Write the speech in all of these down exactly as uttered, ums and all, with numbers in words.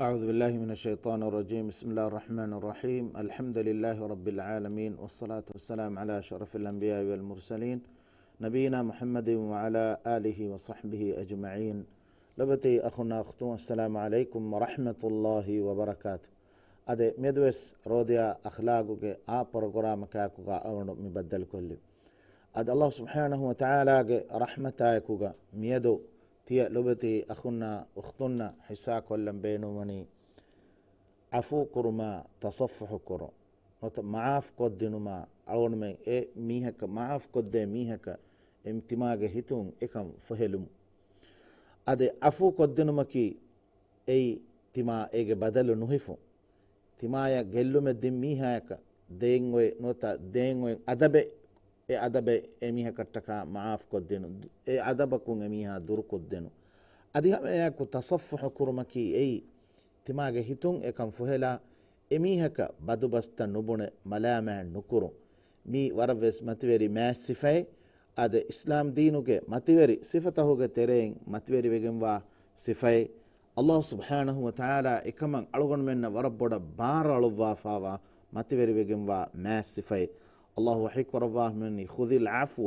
أعوذ بالله من الشيطان الرجيم. بسم الله الرحمن الرحيم. الحمد لله رب العالمين، والصلاة والسلام على أشرف الأنبياء والمرسلين، نبينا محمد وعلى آله وصحبه أجمعين. ލޮބުވެތި އަޚުންނާ އުޚްތުން، السلام عليكم ورحمة الله وبركاته. އަދި މިއަދުވެސް ރޯދިޔާ އަޚްލާގުގެ އާ ޕްރޮގްރާމަކާއެކުގަ އަޅުގަނޑު މި ބައްދަލުކޮށްލި. އަދި އަލްލާހު ސުބްޙާނަހު ވަތަޢާލާގެ ރަޙްމަތާއެކުގަ މިއަދު ތިޔަ ލޮބުވެތި އަޚުންނާ އުޚްތުންނަށް ޙިއްޞާކޮށްލަން ބޭނުންވަނީ ޢަފޫ ކުރުމާ ތަޞައްފުޙު ކުރުން. ނުވަތަ މަޢާފް ކޮށްދިނުމާ އަޅުގަނޑުމެން އެ މީހަކަށް، މަޢާފް ކޮށްދޭ މީހަކަށް އެ ތިމާގެ ހިތުން އެކަން ފޮހެލުމު. އަދި ޢަފޫ ކޮށްދިނުމަކީ އެއީ ތިމާ އޭގެ ބަދަލު ނުހިފުން. ތިމާޔަށް ގެއްލުމެއް ދިން މީހާޔަކަށް ދޭން އޮތް ނުވަތަ ދޭން އޮތް އަދަބެއް، އެ އަދަބެއް އެ މީހަކަށްޓަކާ މަޢާފް ކޮށްދިނުން. އެ އަދަބަކުން އެ މީހާ ދުރުކޮށްދިނުން. އަދި ހަމައެއާއެކު ތަޞައްފުޙު ކުރުމަކީ އެއީ ތިމާގެ ހިތުން އެކަން ފޮހެލާ، އެމީހަކަށް ބަދުބަސްތައް ނުބުނެ، މަލާމާތް ނުކުރުން. މީ ވަރަށްވެސް މަތިވެރި މާތް ސިފައެއް. އަދި އިސްލާމް ދީނުގެ މަތިވެރި ސިފަތަހުގެ ތެރެއިން މަތިވެރިވެގެންވާ ސިފައެއް. އަލްލާހު ސުބްޙާނަހު ވަތަޢާލާ އެކަމަށް އަޅުގަނޑުމެންނަށް ވަރަށް ބޮޑަށް ބާރު އަޅުއްވާފާވާ މަތިވެރިވެގެންވާ މާތް ސިފައެއް. އަލްލާހު ވަޙީ ކުރައްވާ ހަމަނީ، "خذ العفو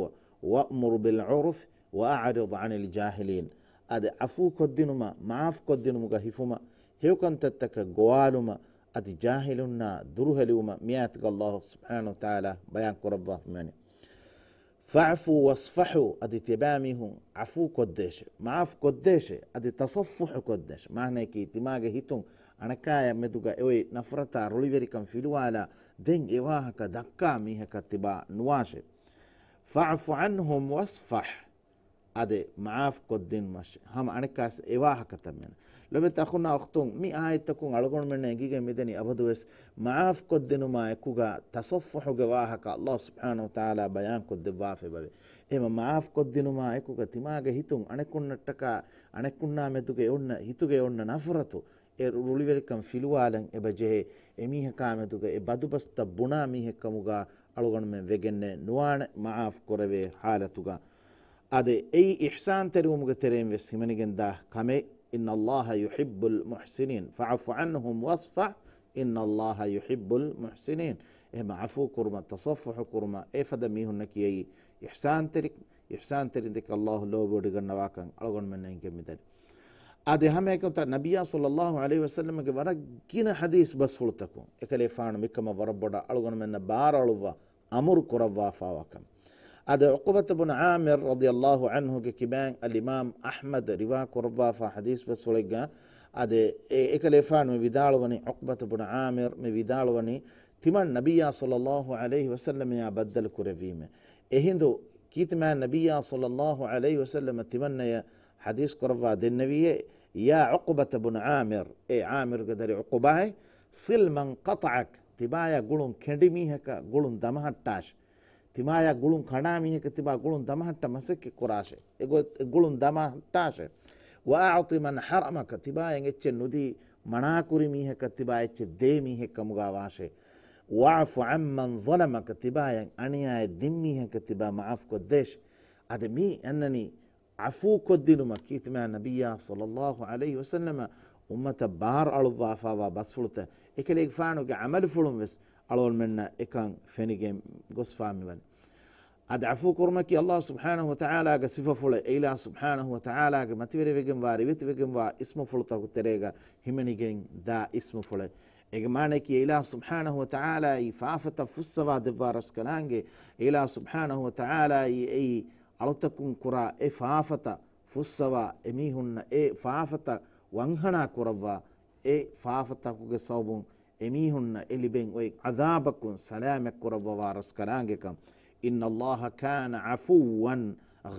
وأمر بالعرف وأعرض عن الجاهلين." އަދި ޢަފޫ ކޮށްދިނުމަށް، މަޢާފް ކޮށްދިނުމުގަ ހިފުމަށް، ހެޔޮކަންތައްތަކަށް ގޮވާލުމަށް، އަދި ޖާހިލުންނާ ދުރުހެލިވުމަށް މިއާޔަތުގަ އަލްލާހު ސުބްޙާނަހު ވަތަޢާލާ ބަޔާން ކުރައްވާ ހަމަނީ. فاعفوا واصفحوا، އަދި ތިބާމީހުން ޢަފޫ ކޮށްދޭށޭ، މަޢާފް ކޮށްދޭށޭ، އަދި ތަޞައްފުޙު ކޮށްދޭށޭ. މާނަޔަކީ ތިމާގެ ހިތުން އަނެކާޔާ މެދުގަ އޮތް ނަފްރަތާ ރުޅިވެރިކަން ފިލުވާލާ ދެން އެ ވާހަކަ ދައްކާ މީހަކަށް ތިބާ ނުވާށޭ. فاعف عنهم واصفح. އަދި މަޢާފް ކޮށްދިނުމަށޭ. ހަމަ އަނެއްކާސް އެ ވާހަކަތައް މެން. ލޮބުވެތި އަޚުންނާ އުޚްތުން، މި އާޔަތްތަކުން އަޅުގަނޑުމެންނަށް އެނގިގެން މިދަނީ އަބަދުވެސް މަޢާފް ކޮށްދިނުމާ އެކުގަ ތަޞައްފުޙުގެ ވާހަކަ އަލްލާހު ސުބްޙާނަހު ވަތަޢާލާ ބަޔާން ކޮށްދެއްވާފައި ބަވޭ. އެހެން މަޢާފް ކޮށްދިނުމާ އެކުގަ ތިމާގެ ހިތުން އަނެކުންނަށްޓަކާ، އަނެކުންނާ މެދުގަ އޮންނަ، ހިތުގަ އޮންނަ ނަފްރަތު، އެ ރުޅިވެރިކަން ފިލުވާލަން އެބަޖެހޭ. އެމީހަކާ މެދުގަ އެ ބަދުބަސްތައް ބުނާ މީހެއްކަމުގަ އަޅުގަނޑުމެން ވެގެންނެއް ނުވާނެ، މަޢާފް ކުރެވޭ ޙާލަތުގަ. އަދި އެއީ އިޙްސާންތެރިވުމުގެ ތެރެއިން ވެސް ހިމެނިގެންދާ ކަމެއް. إن الله يحب المحسنين فاعف عنهم واصفح إن الله يحب المحسنين. އެހެން ޢަފޫ ކުރުމަށް، ތަޞައްފުޙު ކުރުމަށް އެފަދަ މީހުންނަކީ އެއީ އިޙްސާންތެރި، އިޙްސާންތެރިން ދެކެ އަލްލާހު ލޯބިވޮޑިގަންނަވާކަން އަޅުގަނޑުމެންނަށް އެނގެން މިދަނީ. އަދި ހަމައެކަންތައް ނަބިއްޔާ ޞައްލައްލާހު ޢަލައިހި ވަސައްލަމަގެ ވަރަށް ގިނަ ޙަދީޘް ބަސްފުޅުތަކުން އެކަލޭފާނު މިކަމަށް ވަރަށް ބޮޑަށް އަޅުގަނޑުމެންނަށް ބާރު އަޅުއްވާ އަމުރު ކުރައްވާފާވާކަން. އަދި ޢުޤުބަތު ބުން ޢާމިރު ރަޟިޔައްލާހު ޢަންހުގެ ކިބައިން އަލްއިމާމް އަޙްމަދު ރިވާ ކުރައްވާފާ ޙަދީޘް ބަސްފުޅެއްގަ، އަދި އެ އެކަލޭފާނު މި ވިދާޅުވަނީ، ޢުޤުބަތު ބުން ޢާމިރު މި ވިދާޅުވަނީ، ތިމަން ނަބިއްޔާ ޞައްލައްލާހު ޢަލައިހި ވަސައްލަމަޔާ ބައްދަލު ކުރެއްވީމޭ. އެހިނދު ކީތިމާ ނަބިއްޔާ ޞައްލައްލާހު ޢަލައިހި ވަސައްލަމަ ތިމަންނަޔަށް ޙަދީޘް ކުރައްވާ ދެންނެވިއޭ، يا عقبة بن عامر، އޭ ޢާމިރުގެ ދަރި ޢުޤުބާއޭ، صل من قطعك، ތިބާޔާ ގުޅުން ކެނޑި މީހަކަށް ގުޅުން ދަމަހައްޓާށޭ. ތިބާޔާ ގުޅުން ކަނޑާ މީހަކަށް ތިބާ ގުޅުން ދަމަހައްޓަ މަސައްކަތް ކުރާށޭ. އެ ގޮ-، އެ ގުޅުން ދަމަހައްޓާށޭ. وأعط من حرمك، ތިބާޔަށް އެއްޗެއް ނުދީ މަނާކުރި މީހަކަށް ތިބާ އެއްޗެއް ދޭ މީހެއް ކަމުގަ ވާށޭ. واعف عمن ظلمك، ތިބާޔަށް އަނިޔާއެއް ދިން މީހަކަށް ތިބާ މަޢާފް ކޮށްދޭށޭ. އަދި މީ އަންނަނީ ޢަފޫ ކޮށްދިނުމަށް ކީތިމާ ނަބިއްޔާ ޞައްލައްލާހު ޢަލައިހި ވަސައްލަމަ އުއްމަތަށް ބާރު އަޅުއްވާފާވާ ބަސްފުޅުތައް. އެކަލޭގެފާނުގެ ޢަމަލުފުޅުން ވެސް އަޅުގަނޑުމެންނަށް އެކަން ފެނިގެން ގޮސްފާ މިވަނީ. އަދި ޢަފޫ ކުރުމަކީ އަލްލާހު ސުބްޙާނަހު ވަތަޢާލާގެ ސިފަފުޅެއް. އެއިލާހު ސުބްޙާނަހު ވަތަޢާލާގެ މަތިވެރިވެގެންވާ ރިވެތިވެގެންވާ އިސްމުފުޅުތަކު ތެރޭގަ ހިމެނިގެން ދާ އިސްމުފުޅެއް. އޭގެ މާނަޔަކީ އެއިލާހު ސުބްޙާނަހު ވަތަޢާލާއީ ފާފަތައް ފުއްސަވާ ދެއްވާ ރަސްކަލާނގެ. އެއިލާހު ސުބްޙާނަހު ވަތަޢާލާއީ އެއީ އަޅުތަކުން ކުރާ އެ ފާފަތައް ފުއްސަވާ، އެމީހުންނަށް އެ ފާފަތައް ވަންހަނާ ކުރައްވާ، އެ ފާފަތަކުގެ ސަބަބުން އެމީހުންނަށް އެ ލިބެން އޮތް ޢަޛާބަކުން ސަލާމަތް ކުރައްވަވާ ރަސްކަލާނގެކަން. إن الله كان عفوا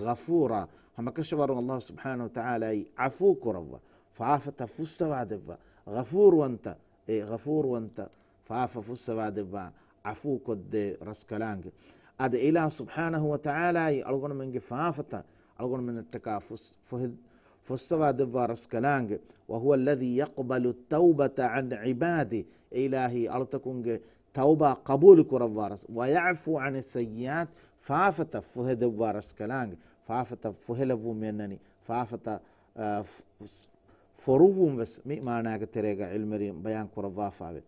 غفورا. ހަމަކަށަވަރުން އަލްލާހު ސުބްޙާނަހު ވަތަޢާލާއީ ޢަފޫ ކުރައްވާ، ފާފަތައް ފުއްސަވާ ދެއްވާ، ޣަފޫރުވަންތަ، އެ ޣަފޫރުވަންތަ، ފާފަ ފުއްސަވާ ދެއްވާ، ޢަފޫ ކޮށްދޭ ރަސްކަލާނގެ. އަދި އިލާހު ސުބްޙާނަހު ވަތަޢާލާއީ އަޅުގަނޑުމެންގެ ފާފަތައް އަޅުގަނޑުމެންނަށްޓަކާ ފުސް-، ފުހެ-، ފުއްސަވާ ދެއްވާ ރަސްކަލާނގެ. وهو الذي يقبل التوبة عن عباده. އެ އިލާހީ އަޅުތަކުންގެ ތައުބާ ޤަބޫލު ކުރައްވާ ރަސް. ويعفو عن السيئات. ފާފަތައް ފުހެދެއްވާ ރަސްކަލާނގެ. ފާފަތައް ފުހެލައްވުން މިއަންނަނީ. ފާފަތައް، އަ، ފު-، ފު-، ފޮރުއްވުން ވެސް މި މާނާގެ ތެރޭގަ ޢިލްމުވެރިން ބަޔާން ކުރައްވާފައެވެ.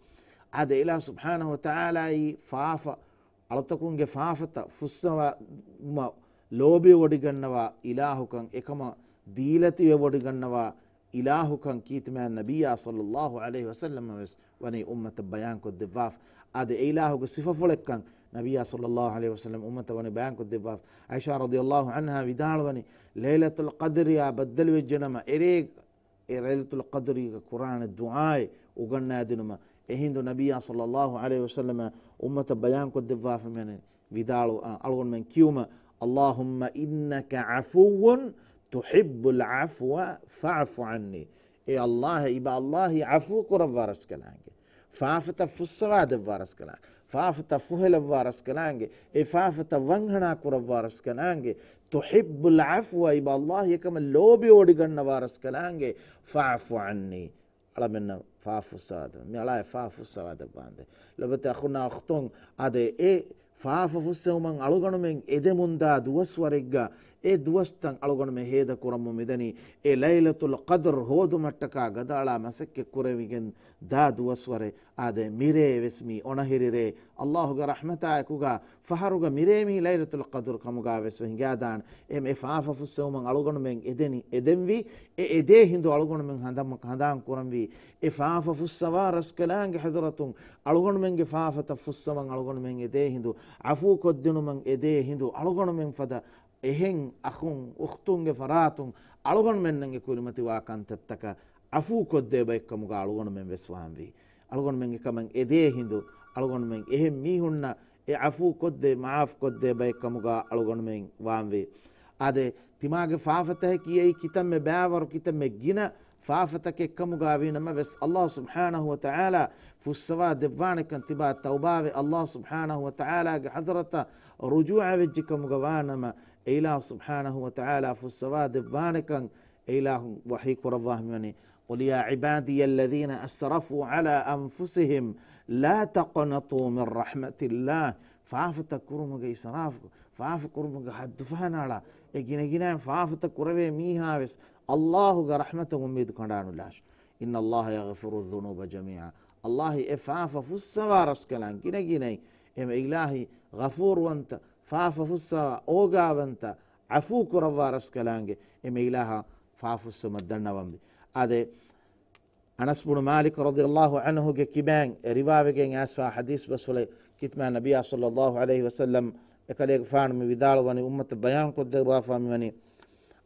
އާދެ، އިލާހު ސުބްޙާނަހު ވަތަޢާލާއީ ފާފަ އަޅުތަކުންގެ ފާފަތައް ފުއްސަވުމަށް ލޯބިވެވޮޑިގަންނަވާ އިލާހުކަން، އެކަމަށް ދީލަތިވެވޮޑިގަންނަވާ އިލާހުކަން ކީރިތިމާ ނަބިއްޔާ ޞައްލައްލާހު ޢަލައިހި ވަސައްލަމަށް ވެސް ވަނީ އުއްމަތަށް ބަޔާން ކޮށްދެއްވާފަ. އާދެ، އެ އިލާހުގެ ސިފަފުޅެއްކަން ނަބިއްޔާ ޞައްލައްލާހު ޢަލައިހި ވަސައްލަމަ އުއްމަތަށް ވަނީ ބަޔާން ކޮށްދެއްވާފަ. ޢާއިޝާ ރަޟިޔައްލާހު ޢަންހާ ވިދާޅުވަނީ، ލައިލަތުލް ޤަދްރިއާ ބައްދަލުވެއްޖެނަމަ، އެރޭ، އެ ލައިލަތުލް ޤަދްރީގަ ކުރާނެ ދުޢާއެއް އުގަންނާދިނުމަށް. އެހިނދު ނަބިއްޔާ ޞައްލައްލާހު ޢަލައިހި ވަސައްލަމަ އުއްމަތަށް ބަޔާން ކޮށްދެއްވާފަ މިވަނީ، ވިދާޅު، އަ، އަޅުގަނޑުމެން ކިޔުމަށް، اللهم إنك عفو تحب العفو فاعف عني. އޭ ﷲ، އިބަ ﷲ ޢަފޫ ކުރައްވާ ރަސްކަލާނގެ. ފާފަތައް ފުއްސަވާ ދެއްވާ ރަސްކަލާނގެ. ފާފަތައް ފުހެލައްވާ ރަސްކަލާނގެ. އެ ފާފަތައް ވަންހަނާ ކުރައްވާ ރަސްކަލާނގެ. تحب العفو، އިބަ ﷲ އެކަމަށް ލޯބިވޮޑިގަންނަވާ ރަސްކަލާނގެ. فاعف عني. އަޅަމެންނަށް ފާފަ ފުއްސަވާދެ. މި އަޅާއަށް ފާފަ ފުއްސަވާދެއްވާނދޭ. ލޮބުވެތި އަޚުންނާ އުޚްތުން، އާދެ، އެ ފާފަ ފުއްސެވުމަށް އަޅުގަނޑުމެން އެދެމުންދާ ދުވަސްވަރެއްގަ އެ ދުވަސްތައް އަޅުގަނޑުމެން ހޭދަކުރަމުން މިދަނީ. އެ ލައިލަތުލް ޤަދްރު ހޯދުމަށްޓަކާ ގަދައަޅާ މަސައްކަތް ކުރެވިގެން ދާ ދުވަސްވަރެއް. އާދެ، މިރޭ ވެސް މީ އޮނަހިރި ރޭ. ﷲ ގެ ރަޙްމަތާއެކުގަ ފަހަރުގަ މިރޭ މީ ލައިލަތުލް ޤަދްރު ކަމުގަ ވެސް ހިނގާދާނެ. އެ، އެ ފާފަ ފުއްސެވުމަށް އަޅުގަނޑުމެން އެދެނީ، އެދެންވީ، އެ އެދޭ ހިނދު އަޅުގަނޑުމެން ހަނދާން ކުރަންވީ. އެ ފާފަ ފުއްސަވާ ރަސްކަލާނގެ ޙަޟްރަތުން އަޅުގަނޑުމެންގެ ފާފަތައް ފުއްސަވަން އަޅުގަނޑުމެން އެދޭ ހިނދު، ޢަފޫ ކޮށްދިނުމަށް އެދޭ ހިނދު އަޅުގަނޑުމެން ފަދަ އެހެން އަޚުން އުޚްތުންގެ ފަރާތުން އަޅުގަނޑުމެންނަށް އެ ކުރިމަތިވާ ކަންތައްތަކަށް ޢަފޫ ކޮށްދޭ ބައެއްކަމުގަ އަޅުގަނޑުމެން ވެސް ވާންވީ. އަޅުގަނޑުމެން އެކަމަށް އެދޭ ހިނދު އަޅުގަނޑުމެން އެހެން މީހުންނަށް އެ ޢަފޫ ކޮށްދޭ، މަޢާފް ކޮށްދޭ ބައެއްކަމުގަ އަޅުގަނޑުމެން ވާންވީ. އާދެ، ތިމާގެ ފާފަތަކަކީ އެއީ ކިތަންމެ ބައިވަރު، ކިތަންމެ ގިނަ ފާފަތަކެއްކަމުގަ ވީނަމަވެސް، ﷲ ސުބްޙާނަހު ވަތަޢާލާ ފުއްސަވާ ދެއްވާނެކަން ތިބާ ތައުބާވެ، ﷲ ސުބްޙާނަހު ވަތަޢާލާގެ ޙަޟްރަތަށް ރުޖޫޢަވެއްޖެކަމުގަ ވާނަމަ، އެ އިލާހު ސުބްޙާނަހު ވަތަޢާލާ ފުއްސަވާ ދެއްވާނެކަން އެ އިލާހު ވަޙީ ކުރައްވާ މިވަނީ، قل يا عبادي الذين أسرفوا على أنفسهم لا تقنطوا من رحمة الله. ފާފަތައް ކުރުމުގެ އިސްރާފު، ފާފަ ކުރުމުގެ ޙައްދު ފަހަނައަޅާ، އެ ގިނަގިނައިން ފާފަތައް ކުރެވޭ މީހާވެސް ﷲ ގެ ރަޙްމަތަށް އުއްމީދު ކަނޑާނުލާށި. إن الله يغفر الذنوب جميعا. ﷲ އެ ފާފަ ފުއްސަވާ ރަސްކަލާނގެ ގިނަގިނައިން. އެ އިލާހީ ޣަފޫރުވަންތަ، ފާފަ ފުއްސަވާ އޯގާވަންތަ، ޢަފޫ ކުރައްވާ ރަސްކަލާނގެ އެ އިލާހާ ފާފަ ފުއްސަވުމަށް ދަންނަވަންވީ. އާދެ، އަނަސް ބުނު މާލިކު ރަޟިޔައްލާހު ޢަންހުގެ ކިބައިން ރިވާވެގެން އައިސްފާ ޙަދީޘް ބަސްފުޅެއް، ކީރިތިމާ ނަބިއްޔާ ޞައްލައްލާހު ޢަލައިހި ވަސައްލަމް އެކަލޭގެފާނު މި ވިދާޅުވަނީ އުއްމަތަށް ބަޔާން ކޮށްދެއްވާފާ މިވަނީ،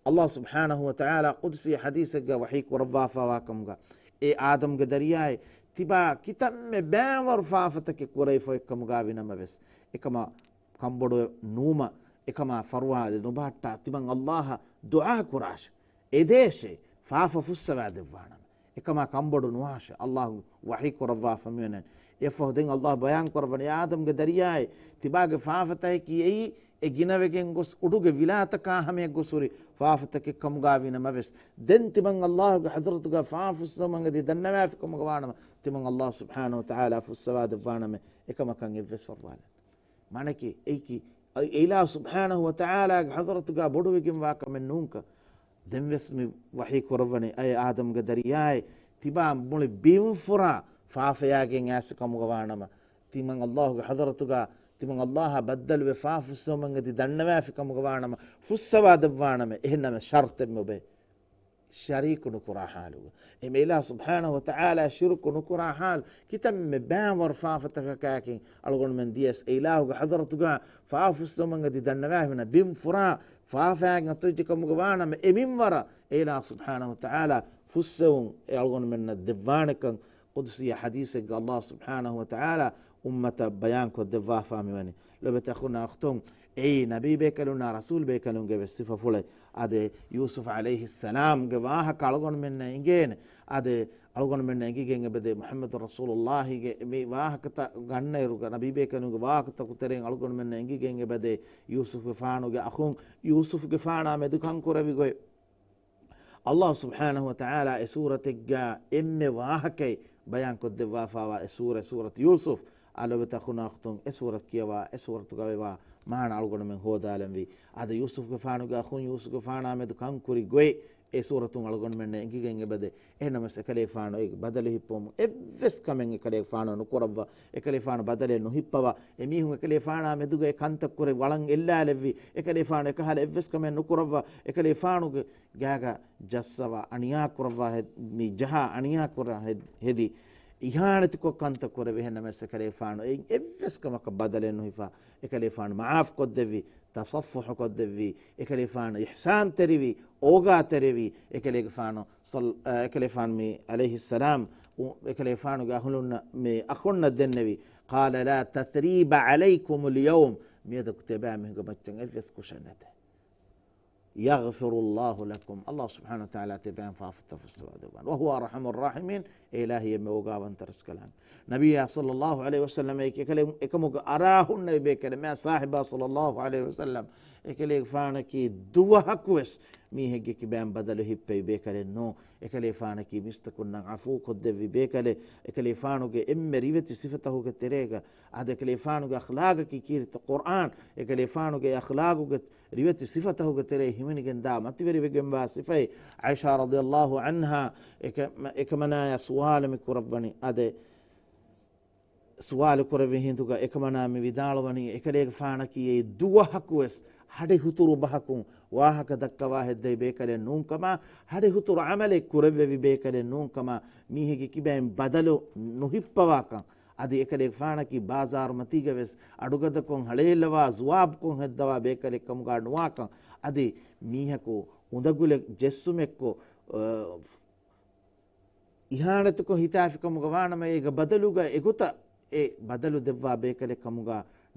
ﷲ ސުބްޙާނަހު ވަތަޢާލާ ޤުދުސީ ޙަދީޘެއްގަ ވަޙީ ކުރައްވާފާވާ ކަމުގަ، އޭ އާދަމްގެ ދަރިޔާއޭ، ތިބާ ކިތަންމެ ބައިވަރު ފާފަތަކެއް ކުރެވިފައި ކަމުގަ ވިނަމަވެސް، އެކަމަށް ކަންބޮޑު ނުވުމަށް، އެކަމާ ފަރުވާ ނުބަހައްޓާ ތިމަން ﷲ އަށް ދުޢާ ކުރާށެ. އެދޭށޭ، ފާފަ ފުއްސަވާ ދެއްވާނަމަ. އެކަމާ ކަންބޮޑު ނުވާށޭ. ﷲ ވަޙީ ކުރައްވާފަ މިވަނީ. އެއަށްފަހު ދެން ﷲ ބަޔާން ކުރައްވަނީ، އާދަމްގެ ދަރިޔާއޭ، ތިބާގެ ފާފަތަކަކީ އެއީ، އެ ގިނަވެގެން ގޮސް އުޑުގެ ވިލާތަކާ ހަމަޔަށް ގޮސް ހުރި ފާފަތަކެއް ކަމުގަ ވިނަމަވެސް، ދެން ތިމަން ﷲ ގެ ޙަޟްރަތުގަ ފާފަ ފުއްސަވުމަށް އެދި ދަންނަވާފި ކަމުގަ ވާނަމަ، ތިމަން ﷲ ސުބްޙާނަހު ވަތަޢާލާ ފުއްސަވާ ދެއްވާނަމޭ، އެކަމަކަށް އެއްވެސް ފަރުވާލެއް ނެތް. މާނައަކީ އެއީކީ، އެ އިލާހު ސުބްޙާނަހު ވަތަޢާލާގެ ޙަޟްރަތުގަ ބޮޑުވެގެންވާ ކަމެއް ނޫންކަން. ދެންވެސް މި ވަޙީ ކުރައްވަނީ، އޭ އާދަމްގެ ދަރިޔާއޭ، ތިބާ މުޅި ބިންފުރާ ފާފަޔާގެން އައިސް ކަމުގަ ވާނަމަ، ތިމަން ﷲ ގެ ޙަޟްރަތުގަ، ތިމަން ﷲ އަށް ބައްދަލުވެ ފާފަ ފުއްސަވުމަށް އެދި ދަންނަވާފި ކަމުގަ ވާނަމަ، ފުއްސަވާ ދެއްވާނަމޭ. އެހެންނަމަ ޝަރުޠެއް މި އޮބޭ. ޝަރީކު ނުކުރާ ޙާލުގަ، އެ އިލާހު ސުބްޙާނަހު ވަތަޢާލާ ޝިރުކު ނުކުރާ ޙާލު، ކިތަންމެ ބައިވަރު ފާފަތަކަކާއެކެން އަޅުގަނޑުމެން ދިޔަސް އެ އިލާހުގެ ޙަޟްރަތުގަ ފާފަ ފުއްސަވުމަށް އެދި ދަންނަވާފިނަމަ، ބިންފުރާ ފާފައިގެން އަތުވެއްޖެ ކަމުގަ ވާނަމަ، އެ މިންވަރަށް އެ އިލާހު ސުބްޙާނަހު ވަތަޢާލާ ފުއްސެވުން އެ އަޅުގަނޑުމެންނަށް ދެއްވާނެކަން ޤުދުސީ ޙަދީޘެއްގަ ﷲ ސުބްޙާނަހު ވަތަޢާލާ އުއްމަތަށް ބަޔާން ކޮށްދެއްވާފާ މިވަނީ. ލޮބުވެތި އަޚުންނާ އުޚްތުން، އެއީ ނަބީ ބޭކަލުންނާ ރަސޫލު ބޭކަލުންގެ ވެސް ސިފަފުޅެއް. އާދެ، ޔޫސުފް ޢަލައިހިއްސަލާމްގެ ވާހަކަ އަޅުގަނޑުމެންނަށް އެނގޭނެ. އާދެ، އަޅުގަނޑުމެންނަށް އެނގިގެން އެބަދޭ މުޙައްމަދު ރަސޫލުﷲ ގެ މި ވާހަކަތައް ގަންނައިރުގަ، ނަބީ ބޭކަލުންގެ ވާހަކަތަކު ތެރެއިން އަޅުގަނޑުމެންނަށް އެނގިގެން އެބަދޭ ޔޫސުފްގެފާނުގެ އަޚުން ޔޫސުފްގެފާނާ މެދު ކަންކުރެވި ގޮތް. ﷲ ސުބްޙާނަހު ވަތަޢާލާ އެ ސޫރަތެއްގަ އެންމެ ވާހަކައެއް ބަޔާން ކޮށްދެއްވާފާވާ އެ ސޫރަ، ސޫރަތު ޔޫސުފް. އާ ލޮބުވެތި އަޚުންނާ އުޚްތުން، އެ ސޫރަތު ކިޔަވާ، އެ ސޫރަތުގަ ވެވާ މާނަ އަޅުގަނޑުމެން ހޯދާލަންވީ. އާދެ، ޔޫސުފްގެފާނުގެ އަޚުން ޔޫސުފްގެފާނާ މެދު ކަންކުރި ގޮތް، އެ ސޫރަތުން އަޅުގަނޑުމެންނަށް އެނގިގެން އެބަދޭ. އެހެންނަމަވެސް އެކަލޭފާނު އެ ބަދަލު ހިއްޕުމުން އެއްވެސް ކަމެއް އެކަލޭފާނު ނުކުރައްވާ، އެކަލޭފާނު ބަދަލެއް ނުހިއްޕަވާ، އެމީހުން އެކަލޭފާނާ މެދުގައި ކަންތައް ކުރެ ވަޅަށް އެއްލާލެއްވި، އެކަލޭފާނު އެކަހަލަ އެއްވެސް ކަމެއް ނުކުރައްވާ، އެކަލޭފާނުގެ ގާގަ ޖައްސަވާ އަނިޔާ ކުރައްވާ ހެ-، މި ޖަހާ އަނިޔާ ކުރާ ހެ-، ހެދި، އިހާނެތިކޮށް ކަންތައް ކުރެވި. އެހެންނަމަވެސް އެކަލޭފާނު އެއިން އެއްވެސް ކަމަކަށް ބަދަލެއް ނުހިފާ، އެކަލޭފާނު މަޢާފް ކޮށްދެއްވި، ތަޞައްފުޙު ކޮށްދެއްވި، އެކަލޭފާނު އިޙްސާންތެރިވި، އޯގާތެރިވި، އެކަލޭގެފާނު ޞަލް-، އަ، އެކަލޭފާނު މި ޢަލައިހިއްސަލާމް އު-، އެކަލޭފާނުގެ އަހުލުންނަށް މި އަޚުންނަށް ދެންނެވި، قال لا تثريب عليكم اليوم، މިއަދަކު ތިޔަބައިމީހުންގެ މައްޗަށް އެއްވެސް ކުށެއް ނެތޭ. يغفر الله لكم، ﷲ ސުބްޙާނަހޫ ވަތަޢާލާ ތިޔަބައިމީހުން ފާފަތައް ފުއްސަވާ ދެއްވާނެ. وهو أرحم الراحمين، އެ އިލާހީ އެންމެ އޯގާވަންތަ ރަސްކަލާނގެ. ނަބިއްޔާ ޞައްލައްލާހު ޢަލައިހި ވަސައްލަމް އެކަލޭ-، އެކަމުގެ އަރާހުންނެވި ބޭކަލެއް، މާ ސާހިބާ ޞައްލައްލާހު ޢަލައިހި ވަސައްލަމް އެކަލޭގެފާނަކީ ދުވަހަކުވެސް މީހެއްގެ ކިބައިން ބަދަލު ހިއްޕެވި ބޭކަލެއް ނޫން. އެކަލޭފާނަކީ މީސްތަކުންނަށް ޢަފޫ ކޮށްދެއްވި ބޭކަލެއް. އެކަލޭފާނުގެ އެންމެ ރިވެތި ސިފަތަކުގެ ތެރޭގަ އާދެ، އެކަލޭފާނުގެ އަޚްލާގަކީ ކީރިތި ޤުރްއާން. އެކަލޭފާނުގެ އަޚްލާގުގެ ރިވެތި ސިފަތަކުގެ ތެރޭ ހިމެނިގެންދާ މަތިވެރިވެގެންވާ ސިފައެއް. ޢާއިޝާ ރަޟިޔައްލާހު ޢަންހާ އެކަ-، އެކަމަނާޔާ ސުވާލު މި ކުރައްވަނީ. އާދެ، ސުވާލު ކުރެއްވި ހިނދުގަ އެކަމަނާ މި ވިދާޅުވަނީ، އެކަލޭގެފާނަކީ އެއީ ދުވަހަކުވެސް ހަޑި ހުތުރު ބަހަކުން ވާހަކަ ދައްކަވާ ހެއްދެވި ބޭކަލެއް ނޫންކަމާ، ހަޑި ހުތުރު ޢަމަލެއް ކުރެއްވެވި ބޭކަލެއް ނޫންކަމާ، މީހެއްގެ ކިބައިން ބަދަލު ނުހިއްޕަވާކަން. އަދި އެކަލޭގެފާނަކީ ބާޒާރުމަތީގަވެސް އަޑުގަދަކޮށް ހަޅޭއްލަވާ ޒުވާބުކޮށް ހެއްދަވާ ބޭކަލެއް ކަމުގަ ނުވާކަން. އަދި މީހަކު އުނދަގުލެއް ޖެއްސުމެއްކޮށް، އަ، އިހާނެތުކޮށް ހިތާފިކަމުގަ ވާނަމަ، އޭގެ ބަދަލުގަ އެގޮތަށް އެ ބަދަލު ދެއްވާ ބޭކަލެއް ކަމުގަ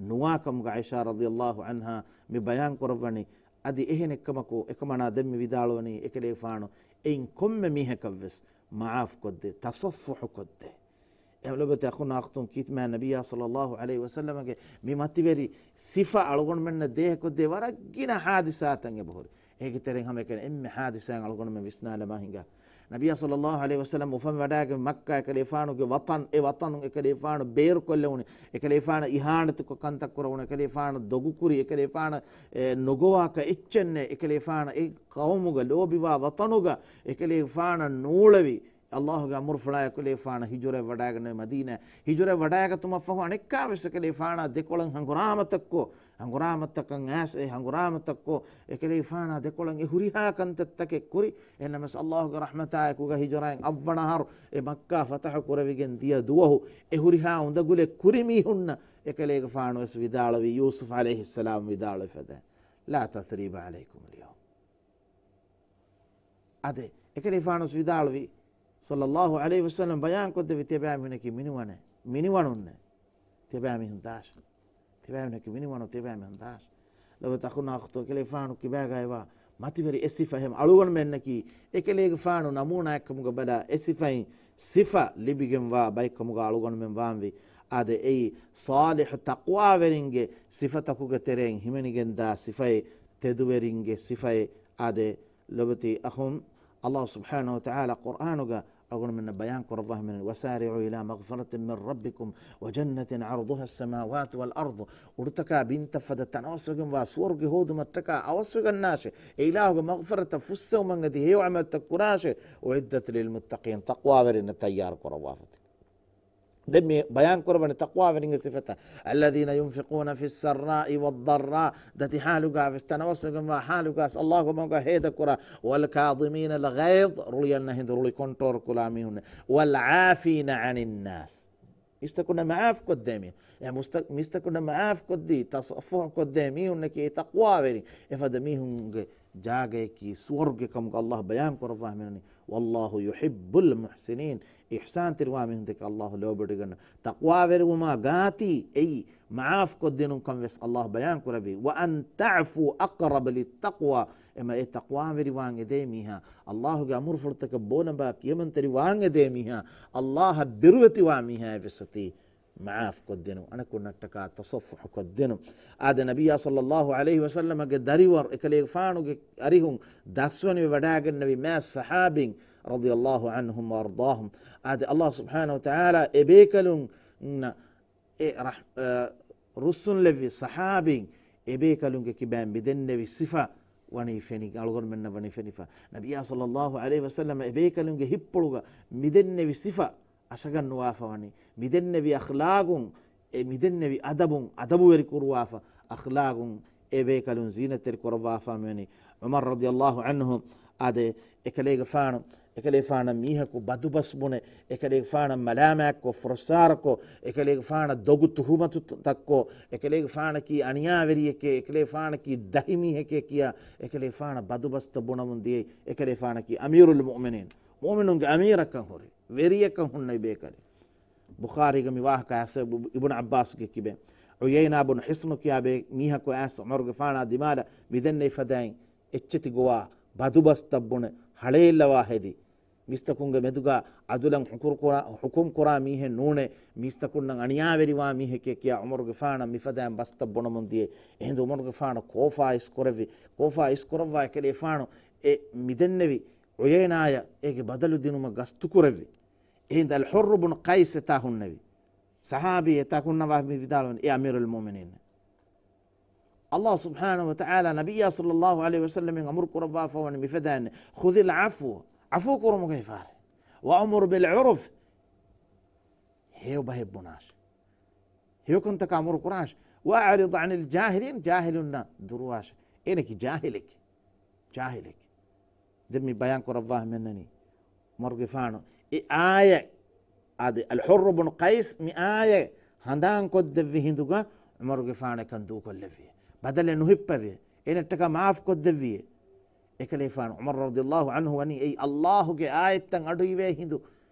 ނުވާ ކަމުގަ ޢާއިޝާ ރަޟިޔައްލާހު ޢަންހާ މި ބަޔާން ކުރައްވަނީ. އަދި އެހެނެއްކަމަކު، އެކަމަނާ ދެން މި ވިދާޅުވަނީ، އެކަލޭގެފާނު އެއިން ކޮންމެ މީހަކަށްވެސް މަޢާފް ކޮށްދޭ، ތަޞައްފުޙު ކޮށްދޭ. އެ ލޮބުވެތި އަޚުން އަޚްތުން ކީރިތި މާތް ނަބިއްޔާ ޞައްލައްލާހު ޢަލައިހި ވަސައްލަމަގެ މި މަތިވެރި ސިފަ އަޅުގަނޑުމެންނަށް ދޭހަކޮށްދޭ ވަރަށް ގިނަ ޙާދިސާތައް އެބަހުރި. އޭގެ ތެރެއިން ހަމައެކަނި އެންމެ ޙާދިސާއެއް އަޅުގަނޑުމެން ވިސްނާލަމާ ހިނގާ. ނަބިއްޔާ ޞައްލައްލާހު ޢަލައިހި ވަސައްލަމް އުފަންވަޑައިގެން މައްކާ އެކަލޭފާނުގެ ވަޠަން، އެ ވަޠަނުން އެކަލޭފާނު ބޭރުކޮށްލެވުނު، އެކަލޭފާނަށް އިހާނެތުކޮށް ކަންތައް ކުރެވުނު، އެކަލޭފާނު ދޮގުކުރި، އެކަލޭފާނަށް، އެ، ނުގޮވާކަށް އެއްޗެއް ނެތް، އެކަލޭފާނަށް އެ ޤައުމުގަ ލޯބިވާ ވަޠަނުގަ އެކަލޭފާނަށް ނޫޅެވި، ﷲ ގެ އަމުރުފުޅާ އެކަލޭފާނަށް ހިޖުރަ ވަޑައިގަންނެވި މަދީނާ. ހިޖުރަ ވަޑައިގަތުމަށްފަހު އަނެއްކާވެސް އެކަލޭފާނާ ދެކޮޅަށް ހަނގުރާމަތައްކޮށް، ހަނގުރާމަތަކަށް އައިސް، އެ ހަނގުރާމަތައްކޮށް، އެކަލޭފާނާ ދެކޮޅަށް އެ ހުރިހާ ކަންތައްތަކެއް ކުރި. އެހެންނަމަވެސް ﷲ ގެ ރަޙްމަތާއެކުގަ ހިޖުރައިން އަށްވަނަ އަހަރު އެ މައްކާ ފަތަޙު ކުރެވިގެން ދިޔަ ދުވަހު އެ ހުރިހާ އުނދަގުލެއް ކުރި މީހުންނަށް އެކަލޭގެފާނުވެސް ވިދާޅުވީ، ޔޫސުފް ޢަލައިހިއްސަލާމް ވިދާޅުވި ފަދައިން، لا تثريب عليكم اليوم. އާދެ، އެކަލޭފާނުވެސް ވިދާޅުވީ، ޞައްލައްލާހު ޢަލައިހި ވަސައްލަމް ބަޔާންކޮށްދެއްވި، ތިޔަބައިމީހުންނަކީ މިނިވަނެއް، މިނިވަނުންނެއް. ތިޔަބައިމީހުން ދާށޭ. ތިޔަބައިމީހުންނަކީ މިނިވަނު، ތިޔަބައިމީހުން ދާށޭ. ލޮބުވެތި އަޚުން އަޚްތުން، އެކަލޭފާނު ކިބާގައިވާ މަތިވެރި އެ ސިފަ އެހެން އަޅުގަނޑުމެންނަކީ އެކަލޭގެފާނު ނަމޫނާއެއްކަމުގަ ބަލާ، އެ ސިފައިން ސިފަ ލިބިގެންވާ ބައެއްކަމުގަ އަޅުގަނޑުމެން ވާންވީ. އާދެ، އެއީ ޞާލިޙު ތަޤްވާވެރިންގެ ސިފަތަކުގެ ތެރެއިން ހިމެނިގެންދާ ސިފައެއް، ތެދުވެރިންގެ ސިފައެއް. އާދެ، ލޮބުވެތި އަޚުން، ﷲ ސުބްޙާނަހޫ ވަތަޢާލާ ޤުރްއާނުގަ އަޅުގަނޑުމެންނަށް ބަޔާން ކުރައްވާ ހިމެނެނީ، وسارعوا إلى مغفرة من ربكم وجنة عرضها السماوات والأرض. އުޑުތަކާ ބިންތައް ފަދަ ތަނަވަސްވެގެންވާ ސުވަރުގެ ހޯދުމަށްޓަކާ އަވަސްވެގަންނާށޭ. އެ އިލާހުގެ މަޣްފިރަތަށް ފުއްސެވުމަށް އެދި ހެޔޮ ޢަމަލުތައް ކުރާށޭ. أعدت للمتقين، ތަޤްވާވެރިންނަށް ތައްޔާރު ކުރައްވާފަތި. ދެން މި ބަޔާން ކުރައްވަނީ ތަޤްވާވެރިންގެ ސިފަތައް. الذين ينفقون في السراء والضراء، ދަތި ޙާލުގާވެސް ތަނަވަސްވެގެންވާ ޙާލުގާވެސް ﷲގެ މަގުގަ ހޭދަކުރާ. والكاظمين الغيظ، ރުޅި އަންނަ ހިނދު ރުޅި ކޮންޓްރޯލް ކުރާ މީހުން. والعافين عن الناس، މީސްތަކުންނަށް މަޢާފް ކޮށްދޭ މީހުން. އެ މުސްތަ-، މީސްތަކުންނަށް މަޢާފް ކޮށްދީ، ތަޞައްފުޙު ކޮށްދޭ މީހުންނަކީ ތަޤްވާވެރިން. އެފަދަ މީހުންގެ ޖާގަޔަކީ ސުވަރުގެ ކަމުގަ ﷲ ބަޔާން ކުރައްވާ ހިމެނެނީ، والله يحب المحسنين، އިޙްސާންތެރިވާ މީހުންތަކަށް ﷲ ލޯބިވެގަންނަ. ތަޤްވާވެރިވުމާ ގާތީ އެއީ މަޢާފް ކޮށްދިނުން ކަން ވެސް ﷲ ބަޔާން ކުރެއްވި. وأن تعفوا أقرب للتقوى، އެމަ އެ ތަޤްވާވެރިވާން އެދޭ މީހާ، ﷲގެ އަމުރުފުޅުތަކަށް ބޯލަނބާ ކިޔަމަންތެރިވާން އެދޭ މީހާ، ﷲއަށް ބިރުވެތިވާ މީހާ އެއްވެސް އޮތީ މަޢާފް ކޮށްދިނުން، އަނެކުންނަށްޓަކާ ތަޞައްފުޙު ކޮށްދިނުން. އާދެ، ނަބިއްޔާ ޞައްލައްލާހު ޢަލައިހި ވަސައްލަމަގެ ދަރިވަރު އެކަލޭގެފާނުގެ އަރިހުން ދަސްވަނިވެ ވަޑައިގެންނެވި މާ ޞަޙާބީން ރަޟިޔައްލާހު ޢަންހުމް ވައަރްޟާހުމް. އާދެ، ﷲ ސުބްޙާނަހު ވަތަޢާލާ އެބޭކަލުން އެ ރަޙް-، އަ، ރުއްސުންލެއްވި ޞަޙާބީން އެބޭކަލުންގެ ކިބައިން މިދެންނެވި ސިފަ ވަނީ ފެނި، އަޅުގަނޑުމެންނަށް ވަނީ ފެނިފަ. ނަބިއްޔާ ޞައްލައްލާހު ޢަލައިހި ވަސައްލަމަ އެބޭކަލުންގެ ހިތްޕުޅުގަ މިދެންނެވި ސިފަ އަށަގަންނުވާފަ ވަނީ، މިދެންނެވި އަޚްލާގުން، އެ މިދެންނެވި އަދަބުން އަދަބުވެރި ކުރުވާފަ، އަޚްލާގުން އެބޭކަލުން ޒީނަތްތެރި ކުރައްވާފާ މިވަނީ. ޢުމަރު ރަޟިޔައްލާހު ޢަންހު އާދެ، އެކަލޭގެފާނު، އެކަލޭފާނަށް މީހަކު ބަދުބަސް ބުނެ، އެކަލޭގެފާނަށް މަލާމާތްކޮށް، ފުރައްސާރަކޮށް، އެކަލޭގެފާނަށް ދޮގު ތުހުމަތުތައްކޮށް، އެކަލޭގެފާނަކީ އަނިޔާވެރިއެކޭ، އެކަލޭފާނަކީ ދަހިމީހެކޭ ކިޔާ، އެކަލޭފާނަށް ބަދުބަސްތައް ބުނަމުން ދިޔައީ، އެކަލޭފާނަކީ އަމީރުލް މުއުމިނީން، މުއުމިނުންގެ އަމީރަކަށް ހުރި، ވެރިޔަކަށް ހުންނަ ބޭކަލެއް. ބުޚާރީގެ މި ވާހަކަ އައިސް އިބް-، އިބްނު ޢައްބާސްގެ ކިބެން. ޢުޔައިނާ ބުނު ޙިޞްނު ކިޔާ ބޭ މީހަކު އައިސް ޢުމަރުގެފާނާ ދިމާލަށް މިދެންނެވި ފަދައިން އެއްޗެތި ގޮވާ، ބަދުބަސްތައް ބުނެ، ހަޅޭއްލަވާ ހެދި. މީސްތަކުންގެ މެދުގަ ޢަދުލަށް ޙުކުރު ކުރާ، ޙުކުމް ކުރާ މީހެއް ނޫނޭ، މީސްތަކުންނަށް އަނިޔާވެރިވާ މީހެކޭ ކިޔާ ޢުމަރުގެފާނަށް މިފަދައިން ބަސްތައް ބުނަމުން ދިޔައީ. އެހިނދު ޢުމަރުގެފާނަށް ކޯފާ އިސްކުރެއްވި، ކޯފާ އިސްކުރައްވާ އެކަލޭފާނު އެ މިދެންނެވި ޢުޔައިނާޔަށް އޭގެ ބަދަލު ދިނުމަށް ގަސްތުކުރެއްވި. އެހިނދު އަލްޙުއްރު ބުނު ޤައިސް އެތާ ހުންނެވި. ޞަޙާބީ އެތާ ހުންނަވާ މި ވިދާޅުވަނީ، އޭ އަމީރުލް މުއުމިނީން، ﷲ ސުބްޙާނަހޫ ވަތަޢާލާ ނަބިއްޔާ ޞައްލައްލާހު ޢަލައިހި ވަސައްލަމައިން އަމުރު ކުރައްވާފަ ވަނީ މިފަދައިން، ޚުޛިލް ޢަފްވަ، ޢަފޫ ކުރުމުގައި ފާރެ. ވައުމުރް ބިލް ޢުރުފް، ހެޔޮ ބަހެއް ބުނާށޭ. ހެޔޮކަންތަކަށް އަމުރު ކުރާށޭ. ވައަޢްރިޟް ޢަނިލް ޖާހިލީން، ޖާހިލުންނަށް ދުރުވާށޭ. އޭނަކީ ޖާހިލެކޭ. ޖާހިލެކޭ. ދެން މި ބަޔާން ކުރައްވާ ހަމައެންނަނީ ޢުމަރުގެފާނު އެ އާޔަތް، އާދެ، އަލްޙުއްރު ބުނު ޤައިސް މި އާޔަތް ހަނދާން ކޮށްދެއްވި ހިނދުގަ ޢުމަރުގެފާނު އެކަން ދޫކޮށްލެއްވި. ބަދަލެއް ނުހިއްޕެވި. އޭނައަށްޓަކާ މާފް ކޮށްދެއްވި. އެކަލޭފާނު ޢުމަރު ރަޟިޔައްލާހު ޢަންހު ވަނީ އެއީ ﷲ ގެ އާޔަތްތައް އަޑުއިވޭ ހިނދު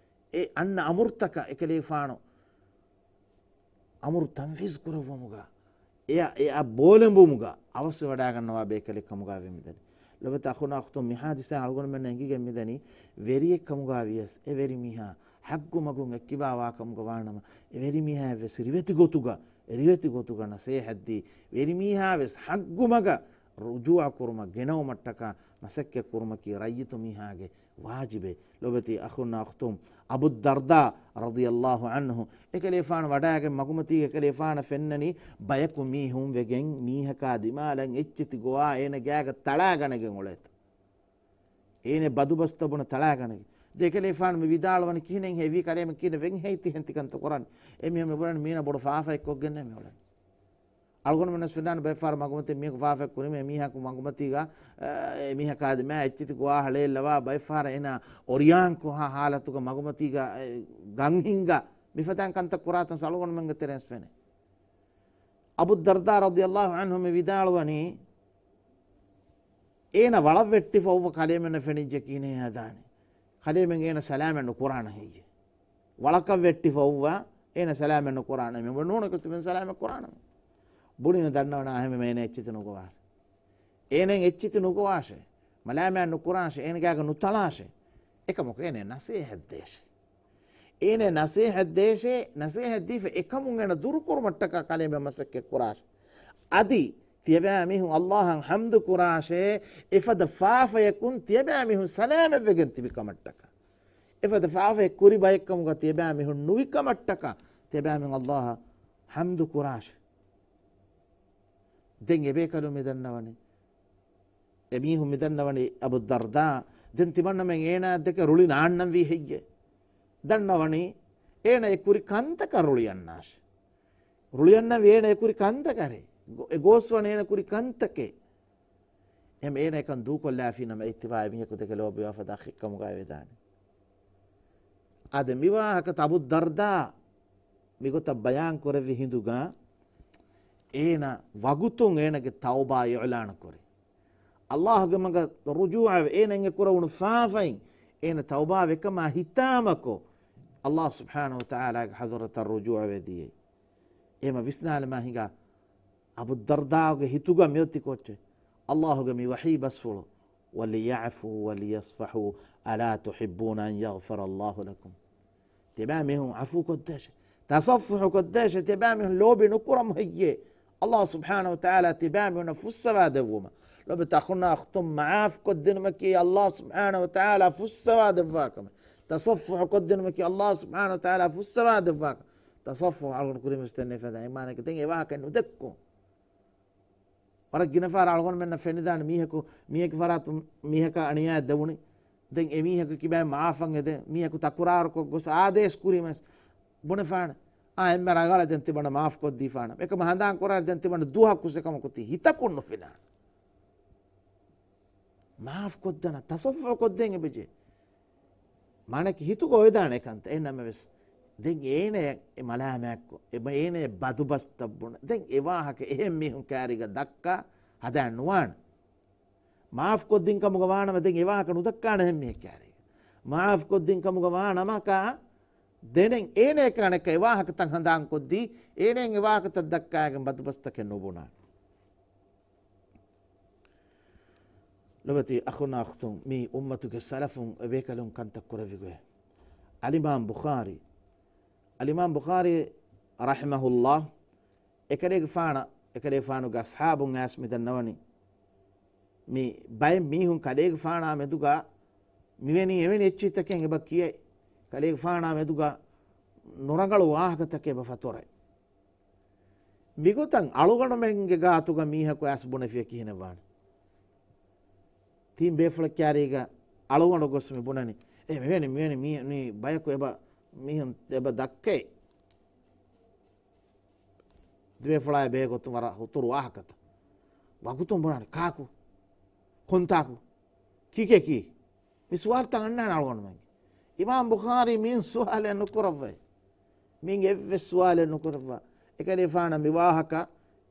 އެ އަންނަ އަމުރުތަކަށް އެކަލޭފާނު އަމުރު ތަންފީޒު ކުރައްވުމުގަ، އެއަށް، އެއަށް ބޯލެނބުމުގަ އަވަސްވެވަޑައިގަންނަވާ ބޭކަލެއް ކަމުގައި ވެ މިދަނީ. ލޮބުވެތި އަޚުންނާ އުޚްތުން، މި ޙާދިސާ އަޅުގަނޑުމެންނަށް އެނގިގެން މިދަނީ، ވެރިއެއް ކަމުގަ ވިޔަސް، އެ ވެރި މީހާ ޙައްގު މަގުން އެއްކިބާ ވާ ކަމުގަ ވާނަމަ، އެ ވެރި މީހާއަށް ވެސް ރިވެތި ގޮތުގަ، ރިވެތި ގޮތުގަ ނަސޭހަތްދީ، ވެރި މީހާ ވެސް ޙައްގު މަގަށް ރުޖޫޢަ ކުރުމަށް ގެނައުމަށްޓަކާ މަސައްކަތް ކުރުމަކީ ރައްޔިތު މީހާގެ ވާޖިބެއް. ލޮބުވެތި އަޚުންނާ އުޚްތުން، އަބުއްދަރްދާ ރަޟިޔައްލާހު ޢަންހު އެކަލޭފާނު ވަޑައިގެން މަގުމަތީގަ އެކަލޭފާނަށް ފެންނަނީ ބަޔަކު މީހުން ވެގެން މީހަކާ ދިމާލަށް އެއްޗެތި ގޮވާ އޭނަ ގާގަ ތަޅާގަނެގެން އުޅޭތޯ. އޭނަ ބަދުބަސްތައް ބުނެ ތަޅާގަނެގެން. ދެ އެކަލޭފާނު މި ވިދާޅުވަނީ ކިހިނެއްހޭ ވީ ކަލޭމެން ކިހިނެއް ވެންހޭ ތިހެން ތިކަންތައް ކުރަނީ. އެ މީހުން މި ބުނަނީ މީނަ ބޮޑު ފާފައެއްކޮށްގެންނޭ މި އުޅެނީ. އަޅުގަނޑުމެންނަސް ފެންނާނެ ބައެއްފަހަރަށް މަގުމަތީ މީހަކު ފާފައެއް ކުރީމޭ މީހަކު މަގުމަތީގަ، އެ، އެ މީހަކާ ދިމާ އެއްޗެތި ގޮވާ ހަޅޭއްލަވާ ބައެއްފަހަރަށް އޭނާ އޮރިޔާން ކޮހާ ހާލަތުގަ މަގުމަތީގަ، އެ، ގަންހިންގަ މިފަދައިން ކަންތައް ކުރާތަން އަޅުގަނޑުމެންގެ ތެރެއިން ފެނޭ. އަބު ދަރްދާ ރަޟިޔައްލާހު ޢަންހު މި ވިދާޅުވަނީ، އޭނަ ވަޅަށް ވެއްޓިފަ އޮއްވަ ކަލޭމެންނަށް ފެނިއްޖެ ކިހިނެއް ހަދާނެ. ކަލޭމެން އޭނަ ސަލާމަތް ނުކުރާނަ ހެއްޔޭ. ވަޅަކަށް ވެއްޓިފަ އޮއްވަ އޭނަ ސަލާމަތް ނުކުރާނަ. މި ނޫނަކަށް ތިބެން ސަލާމަތް ކުރާނަ. ބުނިން ދަންނަވަނާ ހަމަ އޭނަ އެއްޗެތި ނުގޮވާށޭ. އޭނަ އެއްޗެތި ނުގޮވާށޭ. މަލާމާތް ނުކުރާށޭ. އޭނަ ގާގަ ނުތަޅާށޭ. އެކަމަކު އޭނަ ނަސޭހަތް ދޭށޭ. އޭނަ ނަސޭހަތް ދޭށޭ، ނަސޭހަތް ދީފަ އެކަމުން އޭނަ ދުރުކުރުމަށްޓަކާ ކަލޭމެން މަސައްކަތް ކުރާށޭ. އަދި ތިޔަބައިމީހުން ﷲ އަށް ޙަމްދު ކުރާށޭ، އެފަދަ ފާފަޔަކުން ތިޔަބައިމީހުން ސަލާމަތްވެގެން ތިބި ކަމަށްޓަކާ. އެފަދަ ފާފައެއް ކުރި ބައެއްކަމުގަ ތިޔަބައިމީހުން ނުވި ކަމަށްޓަކާ، ތިޔަބައިމީހުން ﷲ އަށް ޙަމްދު ކުރާށޭ. ދެން އެބޭކަލުން މި ދަންނަވަނީ، އެމީހުން މި ދަންނަވަނީ އަބު ދަރްދާ، ދެން ތިމަންނަމެން އޭނާއަށް ދެކެ ރުޅި ނާންނަން ވީ ހެއްޔޭ؟ ދަންނަވަނީ އޭނަ އެ ކުރި ކަންތަކަށް ރުޅި އަންނާށޭ. ރުޅި އަންނަން ވީ އޭނަ އެ ކުރި ކަންތަކަށް. ގޮ-، އެ ގޯސްވަނީ އޭނަ ކުރި ކަންތަކެއް. އެހެން އޭނަ އެކަން ދޫކޮށްލާފީ ނަމަ އެއްތިބާ އެމީހަކު ދެކެ ލޯބިވާ ފަދަ އަޚެއްކަމުގައި ވެދާނެ. އާދެ، މިވާހަކަ އަބު ދަރްދާ މިގޮތަށް ބަޔާން ކުރެއްވި ހިނދުގަ އޭނަ ވަގުތުން އޭނަގެ ތައުބާ އިޢުލާނު ކުރި. ﷲ ގެ މަގަށް ރުޖޫޢަވެ، އޭނަ އެނގެ ކުރެވުނު ފާފައިން އޭނަ ތައުބާ ވެކަމާ ހިތާމަކޮށް، ﷲ ސުބްޙާނަހޫ ވަތަޢާލާގެ ޙަޟްރަތަށް ރުޖޫޢަވެ ދިޔައީ. އެހެމަ ވިސްނާލަމާ ހިނގާ، އަބު ދަރްދާގެ ހިތުގަ މިއޮތީ ކޮއްޗެއް؟ ﷲ ގެ މި ވަޙީ ބަސްފުޅު، "وليعفوا وليصفحوا ألا تحبون أن يغفر الله لكم؟" ތިބާ މީހުން ޢަފޫ ކޮށްދޭށޭ. ތަޞައްފުޙު ކޮށްދޭށޭ. ތިބާ މީހުން ލޯބި ނުކުރަމު ހެއްޔޭ؟ ﷲ ސުބްޙާނަހޫ ވަތަޢާލާ ތިބާ މީހުންނަށް ފުއްސަވާ ދެއްވުމަށް. ލޯބި ތަޚުންނާ އަޚްތުން، މަޢާފް ކޮށްދިނުމަކީ ﷲ ސުބްޙާނަހޫ ވަތަޢާލާ ފުއްސަވާ ދެއްވާ ކަމެއް. ތަޞައްފުޙު ކޮށްދިނުމަކީ ﷲ ސުބްޙާނަހޫ ވަތަޢާލާ ފުއްސަވާ ދެއްވާ ކަމެއް. ތަޞައްފުޙު އަޅުގަނޑު ކުރިން ވެސް ދެންނެވި ފަދަ އެމާނަކަށް ދެން އެ ވާހަކަ ނުދެއްކުން. ވަރަށް ގިނަ ފަހަރަށް އަޅުގަނޑުމެންނަށް ފެނިދާނެ މީހަކު މީހެއްގެ ފަރާތުން މީހަކަށް އަނިޔާ ދެވުނީ. ދެން އެ މީހަކު ކިބައިން މަޢާފަށް އެދެ މީހަކު ތަކުރާރުކޮށް ގޮސް އާދޭސް ކުރީމަސް ބުނެފާނެ. އާ އެންމެ ރަނގަޅަށް ދެން ތިބަން މާފް ކޮށްދީފާނަން. އެކަމަ ހަނދާން ކުރާ ދެން ތިބަން ދުވަހަކު ސެކަމަކު ތި ހިތަކުން ނުފިނާނެ. މާފް ކޮށްދަން ތަޞައްވަފް ކޮށްދޭން އެބަޖެ. މާނަކީ ހިތުގަ އޮވެދާނެ ކަންތައް. އެހެންނަމަވެސް ދެން އޭނަޔަށް އެ މަލާމާތްކޮށް، އެބަ އޭނަޔަށް ބަދުބަސްތައް ބުނެ، ދެން އެ ވާހަކަ އެހެން މީހުން ކާރީގަ ދައްކާ ހަދާން ނުވާނެ. މާފް ކޮށްދިން ކަމުގަ ވާނަމަ ދެން އެ ވާހަކަ ނުދައްކާނެ އެހެން މީހެއް ކާރީގަ. މާފް ކޮށްދިން ކަމުގަ ވާނަމަކާ ދެނެއް އޭނަޔަކާ އަނެއްކާ އެ ވާހަކަތައް ހަނދާން ކޮށްދީ، އޭނަޔަށް އެ ވާހަކަތައް ދައްކާގެން ބަދުބަސްތަކެއް ނުބުނާނެ. ލޮބުވެތި އަޚުންނާ އުޚްތުން، މި އުއްމަތުގެ ސަލަފުން އެބޭކަލުން ކަންތައް ކުރެއްވި ގޮތް. އަލްއިމާމް ބުޚާރީ، އަލްއިމާމް ބުޚާރީ ރަޙިމަހުﷲ، އެކަލޭގެފާނަށް، އެކަލޭގެފާނުގެ އަޞްޙާބުން އައިސް މި ދަންނަވަނީ، މި ބައެއް މީހުން ކަލޭގެފާނާ މެދުގަ މިވެނި އެވެނި އެއްޗިތަކެއް އެބަ ކިޔައި، ކަލޭގެފާނާ މެދުގަ ނުރަނގަޅު ވާހަކަތަކެއް އެބަ ފަތުރައި. މިގޮތަށް އަޅުގަނޑުމެންގެ ގާތުގަ މީހަކު އައިސް ބުނެފިޔަ ކިހިނެއް ވާނެ؟ ތިން ބޭފުޅެއް ކާރީގަ އަޅުގަނޑު ގޮސް މި ބުނަނީ، އޭ މިވެނި، މިވެނި، މީ، މީ ބަޔަކު އެބަ، މީހުން އެބަ ދައްކައި. ދިވެފުޅާއި ބޭގޮތުން ވަރަށް ހުތުރު ވާހަކަތައް. ވަގުތުން ބުނާނެ ކާކު؟ ކޮންތާކު؟ ކީކޭ ކީ؟ މި ސުވާލުތައް އަންނާނެ އަޅުގަނޑުމެން. އިމާމް ބުޚާރީ މިއިން ސުވާލެއް ނުކުރައްވައި. މިއިން އެއްވެސް ސުވާލެއް ނުކުރައްވާ. އެކަލޭފާނަށް މި ވާހަކަ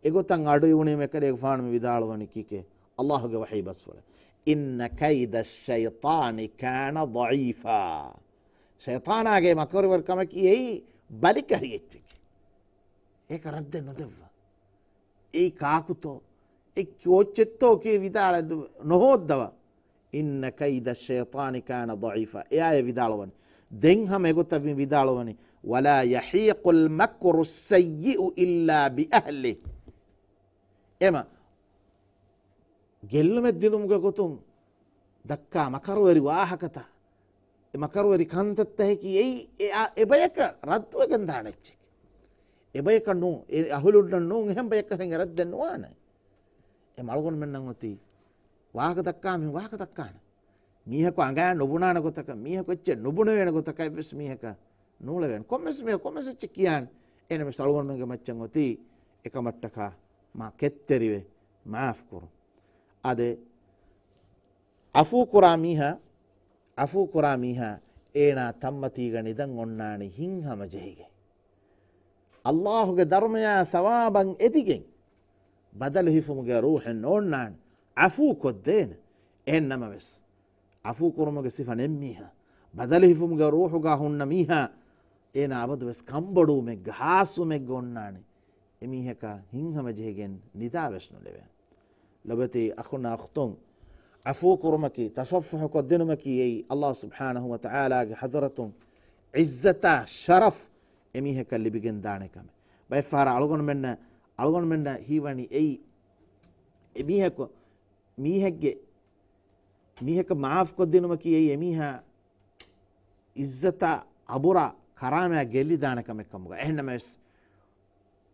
އެގޮތަށް އަޑު އިވުނީމަ އެކަލޭގެފާނު މި ވިދާޅުވަނީ ކީކޭ؟ އައްލާހުގެ ވަޙީ ބަސްފުޅެއް. إن كيد الشيطان كان ضعيفا. ޝައިޠާނާގެ މަކަރުވެރިކަމަކީ އެއީ ބަލިކަށި އެއްޗެކޭ. އޭކަ ރައްދެއް ނުދެއްވާ. އެއީ ކާކުތޯ؟ އެއީ ކޯއްޗެއްތޯ ކީ ވިދާޅަ ނު-، ނުހޯއްދަވާ. إن كيد الشيطان كان ضعيفا. އެއާއެ ވިދާޅުވަނީ. ދެން ހަމަ އެގޮތަށް މި ވިދާޅުވަނީ. ولا يحيق المكر السيء إلا بأهله. އެމަ ގެއްލުމެއް ދިނުމުގެ ގޮތުން ދައްކާ މަކަރުވެރި ވާހަކަތައް، އެ މަކަރުވެރި ކަންތައްތަކަކީ އެއީ އެ އާ-، އެ ބަޔަކަށް ރައްދުވެގެން ދާނެ އެއްޗެކޭ. އެ ބަޔަކަށް ނޫން، އެ އަހުލުންނަށް ނޫން، އެހެން ބަޔަކަށް އެ ރައްދެއް ނުވާނެ. އެ އަޅުގަނޑުމެންނަށް އޮތީ ވާހަކަ ދައްކާ މީހުން ވާހަކަ ދައްކާނެ. މީހަކު އަނގަޔާ ނުބުނާނެ ގޮތަކަށް، މީހަކު އެއްޗެއް ނުބުނެވޭނެ ގޮތަކަށް އެއްވެސް މީހަކަށް ނޫޅެވޭނެ. ކޮންމެސް މީހަކު ކޮންމެސް އެއްޗެއް ކިޔާނެ. އެހެންނަމަވެސް އަޅުގަނޑުމެންގެ މައްޗަށް އޮތީ އެކަމަށްޓަކާ މާ ކެތްތެރިވެ މާފް ކުރުން. އާދެ، ޢަފޫ ކުރާ މީހާ، ޢަފޫ ކުރާ މީހާ އޭނާ ތަންމަތީގަ ނިދަން އޮންނާނީ ހިތްހަމަ ޖެހިގެން. އައްލާހުގެ ދަރުމަޔާ ސަވާބަށް އެދިގެން، ބަދަލު ހިފުމުގެ ރޫޙެއް ނޯންނާނެ. ޢަފޫ ކޮށްދޭނެ. އެހެން ނަމަވެސް، ޢަފޫ ކުރުމުގެ ސިފަ ނެތް މީހާ، ބަދަލު ހިފުމުގެ ރޫޙުގަ ހުންނަ މީހާ، އޭނާ އަބަދުވެސް ކަނބޮޑުވުމެއްގަ، ހާސްވުމެއްގަ އޮންނާނެ. އެމީހަކާ ހިތްހަމަ ޖެހިގެން ނިދާވެސް ނުލެވޭ. ލޮބުވެތި އަޚުންނާ އުޚްތުން، ޢަފޫ ކުރުމަކީ، ތަޞައްފުޙު ކޮށްދިނުމަކީ އެއީ ﷲ ސުބްޙާނަހޫ ވަތަޢާލާގެ ޙަޟްރަތުން ޢިއްޒަތާ ޝަރަފް އެމީހަކަށް ލިބިގެން ދާނެ ކަމެއް. ބައެއްފަހަރަށް އަޅުގަނޑުމެންނަށް، އަޅުގަނޑުމެންނަށް ހީވަނީ އެއީ އެމީހަކު، މީހެއްގެ، މީހަކަށް މާފް ކޮށްދިނުމަކީ އެއީ އެމީހާ ޢިއްޒަތާ އަބުރާ ކަރާމާ ގެއްލިދާނެ ކަމެއް ކަމުގަ. އެހެންނަމަވެސް،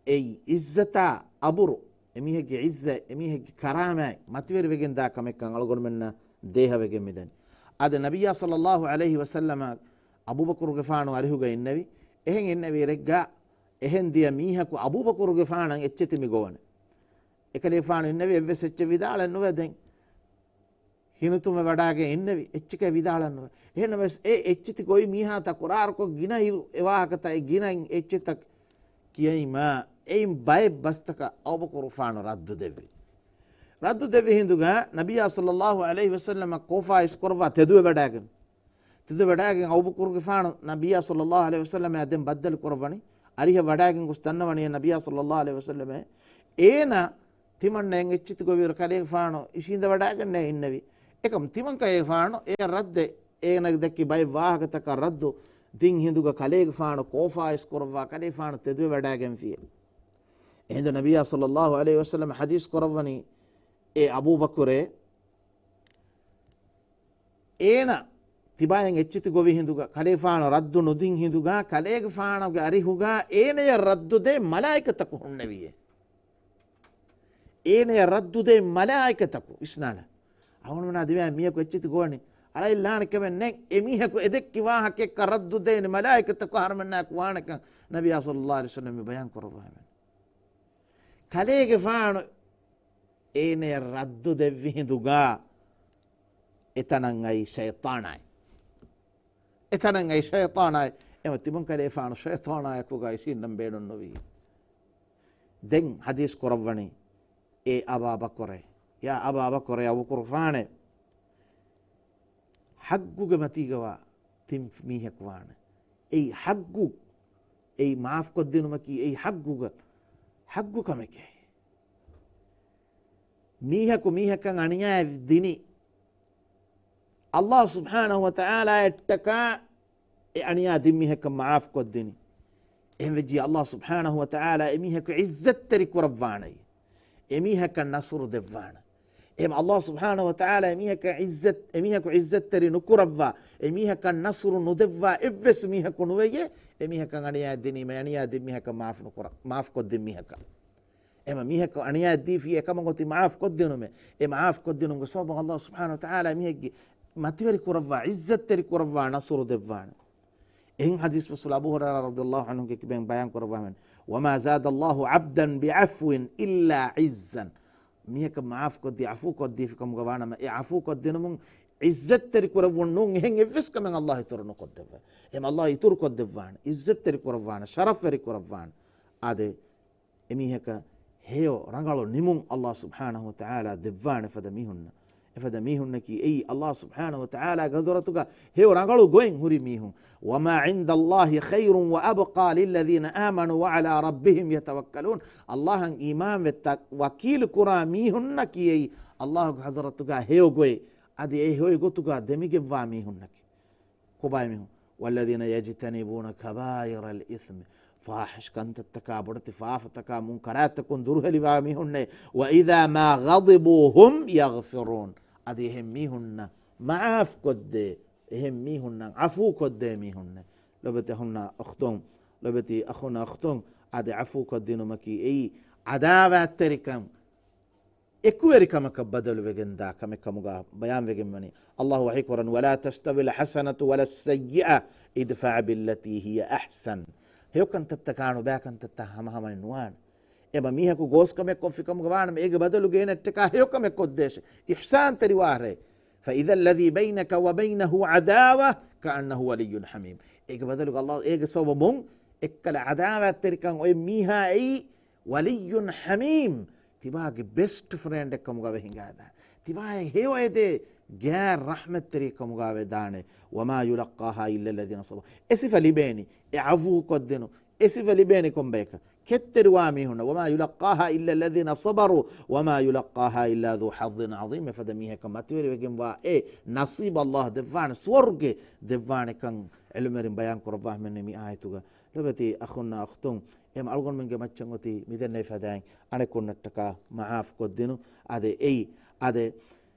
އެއީ ޢިއްޒަތާ އަބުރު، އެމީހެއްގެ ޢިއްޒަތް، އެމީހެއްގެ ކަރާމާތް މަތިވެރިވެގެން ދާ ކަމެއްކަން އަޅުގަނޑުމެންނަށް ދޭހަވެގެން މިދަނީ. އާދެ، ނަބިއްޔާ ޞައްލައްލާހު ޢަލައިހި ވަސައްލަމަ އަބޫބަކުރުގެފާނު އަރިހުގަ އިންނެވި، އެހެން އިންނެވި އިރެއްގަ އެހެން ދިޔަ މީހަކު އަބޫބަކުރުގެފާނަށް އެއްޗެތި މި ގޮވަނެ. އެކަލޭގެފާނު އިންނެވި އެއްވެސް އެއްޗެއް ވިދާޅެއް ނުވެ ދެން ހިނިތުންވެ ވަޑާގެން އިންނެވި، އެއްޗެކޭ ވިދާޅެއް ނުވެ. އެހެންނަމަވެސް، އެ އެއްޗެތި ގޮވި މީހާ ތަކުރާރުކޮށް ގިނަ އިރު އެ ވާހަކަތައް، އެ ގިނަ އެއްޗެތައް ކިޔައިމާ، އެއިން ބައެއް ބަސްތަކަށް އަބޫބަކުރުގެފާނު ރައްދު ދެއްވި. ރައްދު ދެއްވި ހިނދުގަ ނަބިއްޔާ ޞައްލައްލާހު ޢަލައިހި ވަސައްލަމަ ކޯފާ އިސްކުރައްވާ ތެދުވެ ވަޑާގެން. ތެދުވެ ވަޑާގެން އަބޫބަކުރުގެފާނު ނަބިއްޔާ ޞައްލައްލާހު ޢަލައިހި ވަސައްލަމައާ ދެން ބައްދަލު ކުރައްވަނީ. އަރިހަށް ވަޑާގެން ގޮސް ދަންނަވަނީ ނަބިއްޔާ ޞައްލައްލާހު ޢަލައިހި ވަސައްލަމަ އޭނާ ތިމަންނައަށް އެއްޗެތި ގޮވިއިރު ކަލޭގެފާނު އިށީނދެ ވަޑާގެންނޭ އިންނެވި. އެކަމް ތިމަން ކަލޭގެފާނު އެ ރައްދެއް އޭނަ ދެއްކި ބައެއް ވާހަކަތަކަށް ރައްދު ދިން ހިނދުގަ ކަލޭގެފާނު ކޯފާ އިސްކުރައްވާ ކަލޭގެފާނު ތެދުވެ ވަޑާގެންފިއެވެ. އެހިނދު ނަބިއްޔާ ޞައްލައްލާހު ޢަލައިހި ވަސައްލަމަ ޙަދީޘް ކުރައްވަނީ އޭ އަބޫބަކުރޭ، އޭނަ ތިބާއަށް އެއްޗެތި ގޮވި ހިނދުގަ، ކަލޭގެފާނު ރައްދު ނުދިން ހިނދުގަ، ކަލޭގެފާނުގެ އަރިހުގަ އޭނަޔަށް ރައްދު ދޭ މަލާއިކަތަކު ހުންނެވިއޭ. އޭނަޔަށް ރައްދުދޭ މަލާއިކަތަކު ވިސްނާލާ. އަހުންމަނާ ދިވެ މީހަކު އެއްޗެތި ގޮވަނީ. އަޅައި ލާނެ ކަމެއް ނެތް. އެމީހަކު އެދެއްކި ވާހަކައެއްކަ ރައްދުދޭނެ މަލާއިކަތަކު އަހަރުމެންނާއެކު ވާނެކަން ނަބިއްޔާ ޞައްލައްލާހު ޢަލައިހި ވަސައްލަމް މި ބަޔާން ކުރައްވާ ހަމެން. ކަލޭގެފާނު އޭނަޔަށް ރައްދު ދެއްވި ހިނދުގާ އެތަނަށް އައި ޝައިޠާނާއި. އެތަނަށް އައި ޝައިޠާނާއި. އެމަ ތިބުން ކަލޭފާނު ޝައިޠާނާއަކުގަ އިށީންނަން ބޭނުންނުވި. ދެން ޙަދީޘް ކުރައްވަނީ އޭ އަބާ ބަކުރޭ، ޔާ އަބާ ބަކުރޭ އަބޫ ބަކުރު ފާނެ، ޙައްޤުގެ މަތީގަވާ ތިން މީހަކު ވާނެ. އެއީ ޙައްޤު، އެއީ މާފްކޮށްދިނުމަކީ އެއީ ޙައްޤުގަ، ޙައްޤު ކަމެކޭ. މީހަކު މީހަކަށް އަނިޔާ ދިނީ، ﷲ ސުބްޙާނަހު ވަތަޢާލާއަށްޓަކާ އެ އަނިޔާ ދިން މީހަކަށް މަޢާފް ކޮށްދިނީ. އެހެންވެއްޖިއްޔާ ﷲ ސުބްޙާނަހު ވަތަޢާލާ އެމީހަކު ޢިއްޒަތްތެރި ކުރައްވާނައި. އެމީހަކަށް ނަޞްރު ދެއްވާނެ. އެހެން ﷲ ސުބްޙާނަހު ވަތަޢާލާ އެމީހަކަށް ޢިއްޒަތް، އެމީހަކު ޢިއްޒަތްތެރި ނުކުރައްވާ، އެމީހަކަށް ނަޞްރު ނުދެއްވާ އެއްވެސް މީހަކު ނުވެޔޭ، އެމީހަކަށް އަނިޔާ ދިނީމަ، އަނިޔާ ދިން މީހަކަށް މާފް ނުކުރަ، މާފް ކޮށްދިން މީހަކަށް. އެމަ މީހަކަށް އަނިޔާ ދީފި އެކަމަށް އޮތީ މަޢާފް ކޮށްދިނުމެ. އެ މަޢާފް ކޮށްދިނުމުގެ ސަބަބުން ﷲ ސުބްޙާނަހު ވަތަޢާލާ މީހެއްގެ މަތިވެރި ކުރައްވާ، ޢިއްޒަތްތެރި ކުރައްވާ ނަޞްރު ދެއްވާނެ. އެހެން ޙަދީޘް ވެސް އަބޫ ހުރައިރާ ރަޟިޔަﷲ ޢަންހުގެ ކިބައިން ބަޔާން ކުރައްވާމެން، وما زاد الله عبدا بعفو إلا عزا. މީހަކަށް މަޢާފް ކޮށްދީ، ޢަފޫ ކޮށްދީފި ކަމުގަ ވާނަމަ، އެ ޢަފޫ ކޮށްދިނުމުން ޢިއްޒަތްތެރި ކުރެއްވުން ނޫން، އެހެން އެއްވެސް ކަމެއް ﷲ އިތުރު ނުކޮށްދެއްވާ. އެހެން ﷲ އިތުރު ކޮށްދެއްވާނެ، ޢިއްޒަތްތެރި ކުރައްވާނެ، ޝަރަފްވެރި ކުރައްވާނެ. އާދެ، އެމީހަކަށް ހެޔޮ ރަނގަޅު ނިމުން ﷲ ސުބްޙާނަހު ވަތަޢާލާ ދެއްވާނެ ފަދަ މީހުންނަށް. އެފަދަ މީހުންނަކީ އެއީ ﷲ ސުބްޙާނަހު ވަތަޢާލާގެ ޙަޟްރަތުގަ ހެޔޮ ރަނގަޅު ގޮތް ހުރި މީހުން. وما عند الله خير وأبقى للذين آمنوا وعلى ربهم يتوكلون. ﷲ އަށް އީމާންވެ ވަކީލު ކުރާ މީހުންނަކީ އެއީ ﷲ ގެ ޙަޟްރަތުގަ ހެޔޮ ގޮތް، އަދި އެ ހެޔޮ ގޮތުގަ ދެމިގެންވާ މީހުންނަކީ. ކޮބާ މީހުން؟ والذين يجتنبون كبائر الإثم، ފާޙިޝް ކަންތައްތަކާ، ބޮޑެތި ފާފަތަކާ، މުންކަރާތްތަކުން ދުރުހެލިވާ މީހުންނޭ. وإذا ما غضبوا هم يغفرون، އަދި އެހެން މީހުންނަށް މަޢާފް ކޮށްދޭ، އެހެން މީހުންނަށް ޢަފޫ ކޮށްދޭ މީހުންނޭ. ލޮބެތި އަޚުންނާ އުޚްތުން، ލޮބެތި އަޚުންނާ އުޚްތުން، އަދި ޢަފޫ ކޮށްދިނުމަކީ އެއީ ޢަދާވާތްތެރިކަން އެކުވެރިކަމަކަށް ބަދަލުވެގެންދާ ކަމެއް ކަމުގަ ބަޔާންވެގެންވަނީ. ﷲ ވަޙީކުރަން، ولا تستوي الحسنة ولا السيئة ادفع بالتي هي أحسن. ހެޔޮކަންތައްތަކާ ނުބައިކަންތައްތައް ހަމަހަމައެއް ނުވާނެ. އެބަ މީހަކު ގޯސްކަމެއް ކޮށްފި ކަމުގަ ވާނަމަ، އޭގެ ބަދަލުގަ އޭނައަށްޓަކާ ހެޔޮކަމެއް ކޮށްދޭށޭ. އިޙްސާންތެރިވާށޭ. فإذا الذي بينك وبينه عداوة كأنه ولي حميم. އޭގެ ބަދަލުގަ ﷲ އޭގެ ސަބަބުން އެއްކަލަ ޢަދާވާތްތެރިކަން އޮތް މީހާ އެއީ ولي حميم، ތިބާގެ ބެސްޓް ފްރެންޑެއް ކަމުގަ ވެ ހިނގާދާނެ. ތިބާއަށް ހެޔޮއެދޭ ގާތް ރަޙްމަތްތެރި ކަމުގަ ވެދާނެ. وما يلقاها إلا الذين صبروا. އެ ސިފަ ލިބޭނީ، އެ ޢަފޫ ކޮށްދިނު، އެ ސިފަ ލިބޭނީ ކޮންބަޔަކަށް؟ ކެތްތެރިވާ މީހުންނަށް. وما يلقاها إلا الذين صبروا وما يلقاها إلا ذو حظ عظيم. އެފަދަ މީހަކަށް މަތިވެރިވެގެންވާ އެ ނަޞީބު ﷲ ދެއްވާނެ، ސުވަރުގެ ދެއްވާނެކަން ޢިލްމުވެރިން ބަޔާން ކުރައްވާ ހަމެން މި އާޔަތުގަ. ލޮބެތި އަޚުންނާ އުޚްތުން، އެ އަޅުގަނޑުމެންގެ މައްޗަށް އޮތީ މިދެންނެވި ފަދައިން އަނެކުންނަށްޓަކާ މަޢާފް ކޮށްދިނު. އާދެ އެއީ، އާދެ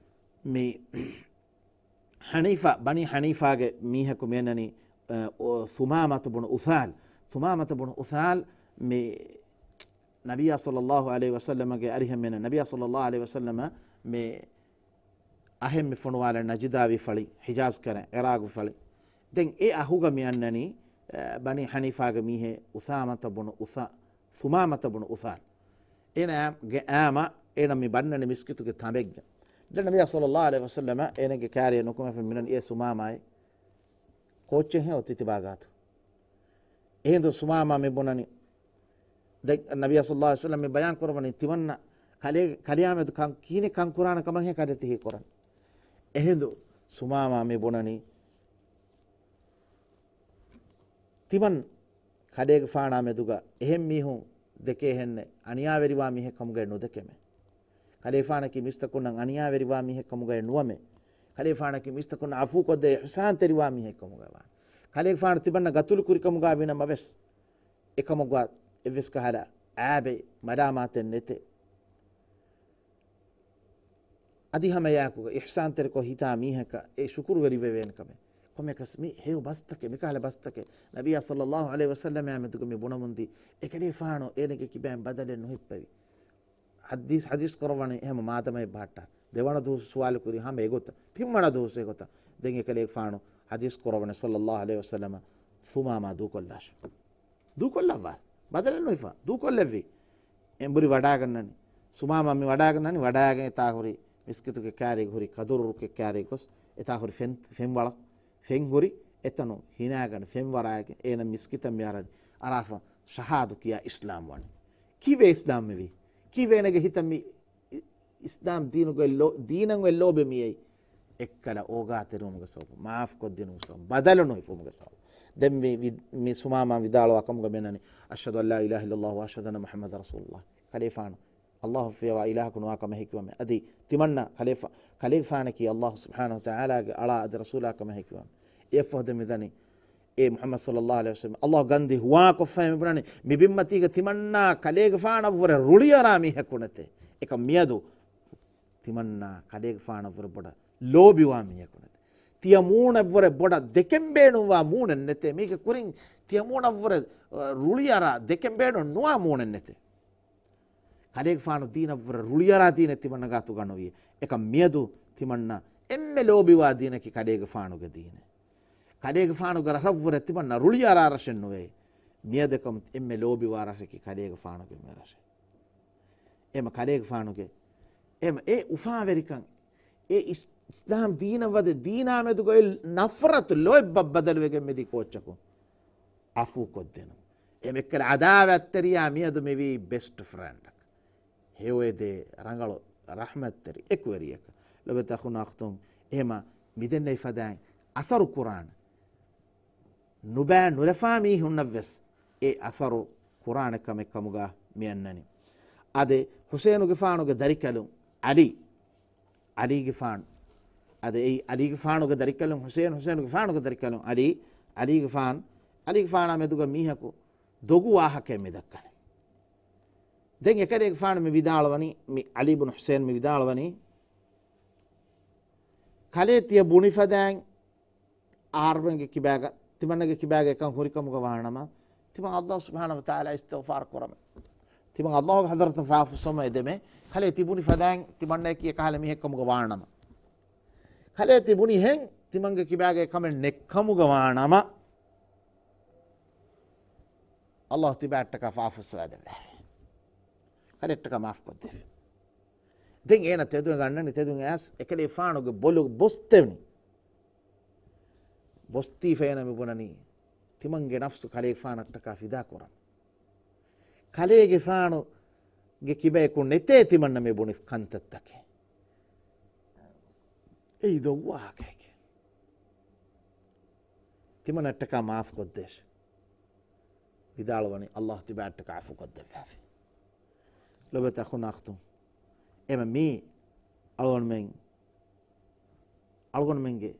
މި ޙަނީފާ، ބަނީ ޙަނީފާގެ މީހަކު މިއަންނަނީ، އަ، އޮ، ޘުމާމަތު ބުނު އުސާލް. ޘުމާމަތު ބުނު އުސާލް މި ނަބިއްޔާ ޞައްލައްލާހު ޢަލައިހި ވަސައްލަމަގެ އަރިހަށް މިއަންނަ، ނަބިއްޔާ ޞައްލައްލާހު ޢަލައިހި ވަސައްލަމަ މި އަހެން މި ފޮނުވާލަން ނަޖިދާވި ފަޅި، ޙިޖާޒް ކަރަން، ޢިރާގު ފަޅި. ދެން އެ އަހުގަ މިއަންނަނީ، އަ، ބަނީ ޙަނީފާގެ މީހެއް އުސާމަތަ ބުނު އުސާ-، ޘުމާމަތަ ބުނު އުސާލް. އޭނާގެ އާމަ، އޭނަ މި ބަންނަނީ މިސްކިތުގެ ތަނބެއްގަ. ދެން ނަބިއްޔާ ޞައްލައްލާހު ޢަލައިހި ވަސައްލަމަ އޭނަގެ ކާރިޔަށް ނުކުމެފަ މިނަން އޭ ޘުމާމާއޭ. ކޯއްޗެއްހޭ އޮތީ ތިބާގާތު. އެހިނދު ސުމާމާ މި ބުނަނީ. ދެން ނަބިއްޔާ ޞައްލައްލާހު ޢަލައިހި ވަސައްލަމް މި ބަޔާން ކުރައްވަނީ ތިމަންނަ ކަލޭ-، ކަލެޔާމެދު ކަން ކިހިނެއް ކަން ކުރާނެ ކަމަށްހޭ ކަލޭ ތި ހީކުރަނީ. އެހިނދު ސުމާމާ މި ބުނަނީ ތިމަން ކަލޭގެފާނާ މެދުގަ އެހެން މީހުން ދެކޭހެންނެއް އަނިޔާވެރިވާ މީހެއް ކަމުގައި ނުދެކެމެ. ކަލޭފާނަކީ މީސްތަކުންނަށް އަނިޔާވެރިވާ މީހެއް ކަމުގައި ނުވަމެ. ކަލޭފާނަކީ މީސްތަކުންނަށް ޢަފޫކޮށްދޭ އިޙްސާންތެރިވާ މީހެއް ކަމުގައި ވާނެ. ކަލޭފާނު ތިމަންނަ ގަތުލު ކުރިކަމުގަ ވީނަމަވެސް، އެކަމުގަ އެއްވެސް ކަހަލަ އާބެއް މަލާމާތެއް ނެތޭ. އަދި ހަމައެއާއެކުގަ އިޙްސާންތެރިކޮށް ހިތާ މީހަކަށް އެ ޝުކުރުވެރިވެވޭނެ ކަމެއް. ކޮންމެއަކަސް މި ހެޔޮ ބަސްތަކެއް، މިކަހަލަ ބަސްތަކެއް ނަބިއްޔާ ޞައްލައްލާހު ޢަލައިހި ވަސައްލަމާ މެދުގަ މި ބުނަމުންދީ، އެކަލޭފާނު އޭނަގެ ކިބައިން ބަދަލެއް ނުހިއްޕެވި. ޙަދީޘް، ޙަދީޘް ކުރައްވަނީ އެހެން މާދަމައެއް ބަހައްޓާ. ދެވަނަ ދުވަސް ސުވާލު ކުރީ ހަމަ އެގޮތަށް. ތިންވަނަ ދުވަސް އެގޮތަށް. ދެން އެކަލޭގެފާނު ޙަދީޘް ކުރައްވަނީ ޞައްލައްލާހު ޢަލައިހި ވަސައްލަމަ ޘުމާމާ ދޫކޮށްލާށޭ. ދޫކޮށްލައްވާ. ބަދަލެއް ނުހިފާ. ދޫކޮށްލެއްވީ. އެނބުރި ވަޑާގަންނަނީ. ސުމާމާ މި ވަޑާގަންނަނީ، ވަޑާގެން އެތާ ހުރި މިސްކިތުގެ ކާރި ހުރި ކަދުރު ރުކެއް ކާރި ގޮސް، އެތާ ހުރި ފެން، ފެންވަޅަށް، ފެން ހުރި، އެތަނު ހިނާގަނޑު ފެން ވަރާގެން އޭނަ މިސްކިތަށް މި އަރަނީ. އަރާފަ ޝަހާދު ކިޔާ އިސްލާމް ވަނީ. ކީއްވެ އިސްލާމް ވީ؟ ކީއްވެ އޭނަގެ ހިތަށް މި އި-، އިސްލާމް ދީނުގެ ލޯ-، ދީނަށް އޮތް ލޯބި މިއައީ؟ އެއްކަލަ އޯގާތެރިވުމުގެ ސަބަބު، މާފް ކޮށްދިނުމުގެ ސަބަބު، ބަދަލު ނުހިފުމުގެ ސަބަބު. ދެން މި، މި، މި ސުމާމާ ވިދާޅުވާ ކަމުގަ މިއަންނަނީ، "أشهد أن لا إله إلا الله وأشهد أن محمدا رسول الله." ކަލޭފާނު، ﷲ އަށްފިޔަވާ އިލާހަކު ނުވާ ކަމަށް ހެކިވަމޭ. އަދި ތިމަންނަ ކަލޭފާ-، ކަލޭގެފާނަކީ ﷲ ސުބްޙާނަހޫ ވަތަޢާލާގެ އަޅާ އަދި ރަސޫލާ ކަމަށް ހެކިވަމޭ. އެއަށްފަހު ދެން މިދަނީ، އޭ މުޙައްމަދު ޞައްލައްލާހު ޢަލައިހި ވަސައްލަމް، ﷲ ގަންދީ ހުވާކޮށްފައި މިބުނަނީ، މި ބިންމަތީގަ ތިމަންނާ ކަލޭގެފާނަށްވުރެ ރުޅިއަރާ މީހަކު ނެތޭ. އެކަމް މިއަދު ތިމަންނާ ކަލޭގެފާނަށްވުރެ ބޮޑަށް ލޯބިވާ މީހަކު ނެތޭ. ތިޔަމޫނަށްވުރެ ބޮޑަށް ދެކެން ބޭނުންވާ މޫނެއް ނެތޭ. މީގެ ކުރިން ތިޔަމޫނަށްވުރެ، އަ، ރުޅިއަރާ ދެކެން ބޭނުން ނުވާ މޫނެއް ނެތޭ. ކަލޭގެފާނު ދީނަށްވުރެ ރުޅިއަރާ ދީނެއް ތިމަންނަގާ ގާތުގަ ނުވިޔޭ. އެކަމް މިއަދު ތިމަންނަ އެންމެ ލޯބިވާ ދީނަކީ ކަލޭގެފާނުގެ ދީނެއް. ކަލޭގެފާނުގެ ރަށަށްވުރެ ތިމަންނަ ރުޅިއަރާ ރަށެއް ނުވޭ. މިއަދަކަމް އެންމެ ލޯބިވާ ރަށަކީ ކަލޭގެފާނުގެ މި ރަށެއް. އެމަ ކަލޭގެފާނުގެ، އެމަ އެ އުފާވެރިކަން، އެ އިސް-، އިސްލާމް ދީނަށް ވަދެ ދީނާ މެދުގައި ނަފްރަތު ލޯތްބަށް ބަދަލުވެގެން މިދި ކޯއްޗަކު އަފޫ ކޮށްދިނުން. އެމެ އެއްކަލަ އަދާވަތްތެރިޔާ މިއަދު މިވީ ބެސްޓް ފްރެންޑަކަށް. ހެޔޮއެދޭ ރަނގަޅު ރަޙްމަތްތެރި އެކުވެރިޔަކަށް. ލޮބެތި އަޚުންނާ އުޚްތުން، އެހެމަ މިދެންނެވި ފަދައިން އަސަރު ކުރާނެ. ނުބައި ނުލަފާ މީހުންނަށްވެސް އެ އަސަރު ކުރާނެ ކަމެއް ކަމުގަ މިއަންނަނީ. އާދެ، ޙުސައިނުގެފާނުގެ ދަރިކަލުން ޢަލީ، ޢަލީގެފާނު. އާދެ، އެއީ ޢަލީގެފާނުގެ ދަރިކަލުން ޙުސައިނު، ޙުސައިނުގެފާނުގެ ދަރިކަލުން ޢަލީ، ޢަލީގެފާނު، ޢަލީގެފާނާ މެދުގަ މީހަކު ދޮގު ވާހަކައެއް މި ދައްކަނީ. ދެން އެކަލޭގެފާނު މި ވިދާޅުވަނީ، މި ޢަލީ ބުނު ޙުސައިން މި ވިދާޅުވަނީ، ކަލޭ ތިޔަ ބުނި ފަދައިން އަހަރުމެންގެ ކިބާގަ، ތިމަންނަގެ ކިބާގަ އެކަން ހުރިކަމުގަ ވާނަމަ، ތިމަން ﷲ ސުބްޙާނަހޫ ވަތަޢާލާ އިސްތިޣްފާރު ކުރަމެ. ތިމަން ﷲގެ ޙަޟްރަތުން ފާފަފުއްސަވަމޭ ދެމޭ. ކަލޭ ތި ބުނި ފަދައިން ތިމަންނައަކީ އެކަހަލަ މީހެއް ކަމުގަ ވާނަމަ. ކަލޭ ތި ބުނި ހެން ތިމަންގެ ކިބާގަ އެކަމެއް ނެއްކަމުގަ ވާނަމަ، ﷲ ތިބާއަށްޓަކާ ފާފަފުއްސަވާ ދެއްވާ. ކަލެއްޓަކާ މާފު ކޮށްދެއްވި. ދެން އޭނަ ތެދުވެ ގަންނަނީ، ތެދުވެ އައިސް އެކަލޭފާނުގެ ބޮލުގަ ބޮސްތެވެނީ. ބޮސްތީފަ އޭނަ މި ބުނަނީ، ތިމަންގެ ނަފްސު ކަލޭގެފާނަށްޓަކާ ފިދާ ކުރަން. ކަލޭގެފާނުގެ ކިބަޔަކު ނެތޭ ތިމަންނަ މި ބުނި ކަންތައްތަކެއް. އެއީ ދޮގު ވާހަކައެކޭ. ތިމަންނައަށްޓަކާ މާފު ކޮށްދޭށޭ. ވިދާޅުވަނީ، ﷲ ތިބާއަށްޓަކާ ޢަފޫ ކޮށްދެއްވާފި. ލޮބެތި އަޚުންނާ އުޚްތުން، އެމަ މީ އަޅުގަނޑުމެން، އަޅުގަނޑުމެންގެ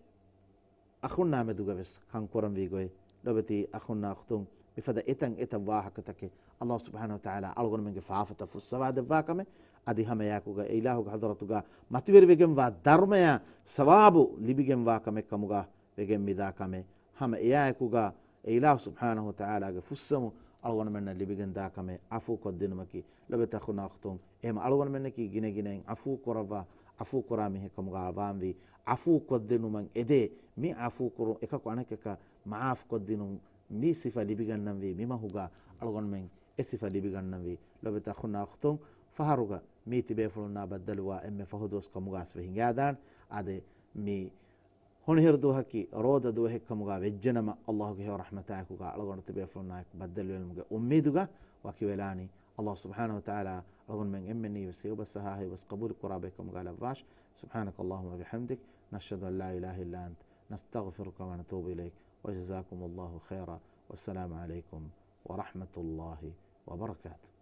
އަޚުންނާ މެދުގަވެސް ކަން ކުރަންވީ ގޮތް. ލޮބެތި އަޚުންނާ އުޚްތުން، މިފަދަ އެތަން އެތައް ވާހަކަތަކެއް ﷲ ސުބްޙާނަހޫ ވަތަޢާލާ އަޅުގަނޑުމެންގެ ފާފަތައް ފުއްސަވާ ދެއްވާ ކަމެއް، އަދި ހަމައެއާއެކުގަ އެ އިލާހުގެ ޙަޟްރަތުގަ މަތިވެރިވެގެންވާ ދަރުމަޔާ ސަވާބު ލިބިގެންވާ ކަމެއް ކަމުގަ ވެގެން މިދާ ކަމެއް. ހަމަ އެއާއެކުގަ އެ އިލާހު ސުބްޙާނަހޫ ވަތަޢާލާގެ ފުއްސަމުން އަޅުގަނޑުމެންނަށް ލިބިގެންދާ ކަމެއް ޢަފޫ ކޮށްދިނުމަކީ. ލޮބެތި އަޚުންނާ އުޚްތުން، އެހެމަ އަޅުގަނޑުމެންނަކީ ގިނަ ގިނައިން ޢަފޫ ކުރައްވާ، ޢަފޫ ކުރާ މީހެއް ކަމުގަ ވާންވީ. ޢަފޫ ކޮށްދިނުމަށް އެދޭ، މި ޢަފޫ ކުރުން، އެކަކު އަނެކަކަށް މަޢާފް ކޮށްދިނުން، މި ސިފަ ލިބިގަންނަންވީ. މި މަހުގަ އަޅުގަނޑުމެން އެ ސިފަ ލިބިގަންނަންވީ. ލޮބެތި އަޚުންނާ އުޚްތުން، ފަހަރުގަ މީ ތިބޭފުޅުންނާ ބައްދަލުވާ އެންމެ ފަހު ދުވަސް ކަމުގަ ވެސް ވެ ހިނގާދާނެ. އާދެ، މި ހޮނިހިރު ދުވަހަކީ ރޯދަ ދުވަހެއް ކަމުގަ ވެއްޖެނަމަ، ﷲގެ ހެޔޮ ރަޙްމަތާއެކުގަ އަޅުގަނޑު ތިބޭފުޅުންނާއެކު ބައްދަލުވެލުމުގެ އުއްމީދުގަ ވަކިވެލާނީ. ﷲ ސުބްޙާނަހޫ ވަތަޢާލާ އަޅުގަނޑުމެން އެންމެންނަށް ވެސް ހެޔޮބަސް އަހާ ހެޔޮބަސް ޤަބޫލު ކުރާ ބައެއް ކަމުގަ ލައްވާށި. سبحانك اللهم وبحمدك، نشهد أن لا إله إلا أنت، نستغفرك ونتوب إليك، وجزاكم الله خيرا، والسلام عليكم ورحمة الله وبركاته.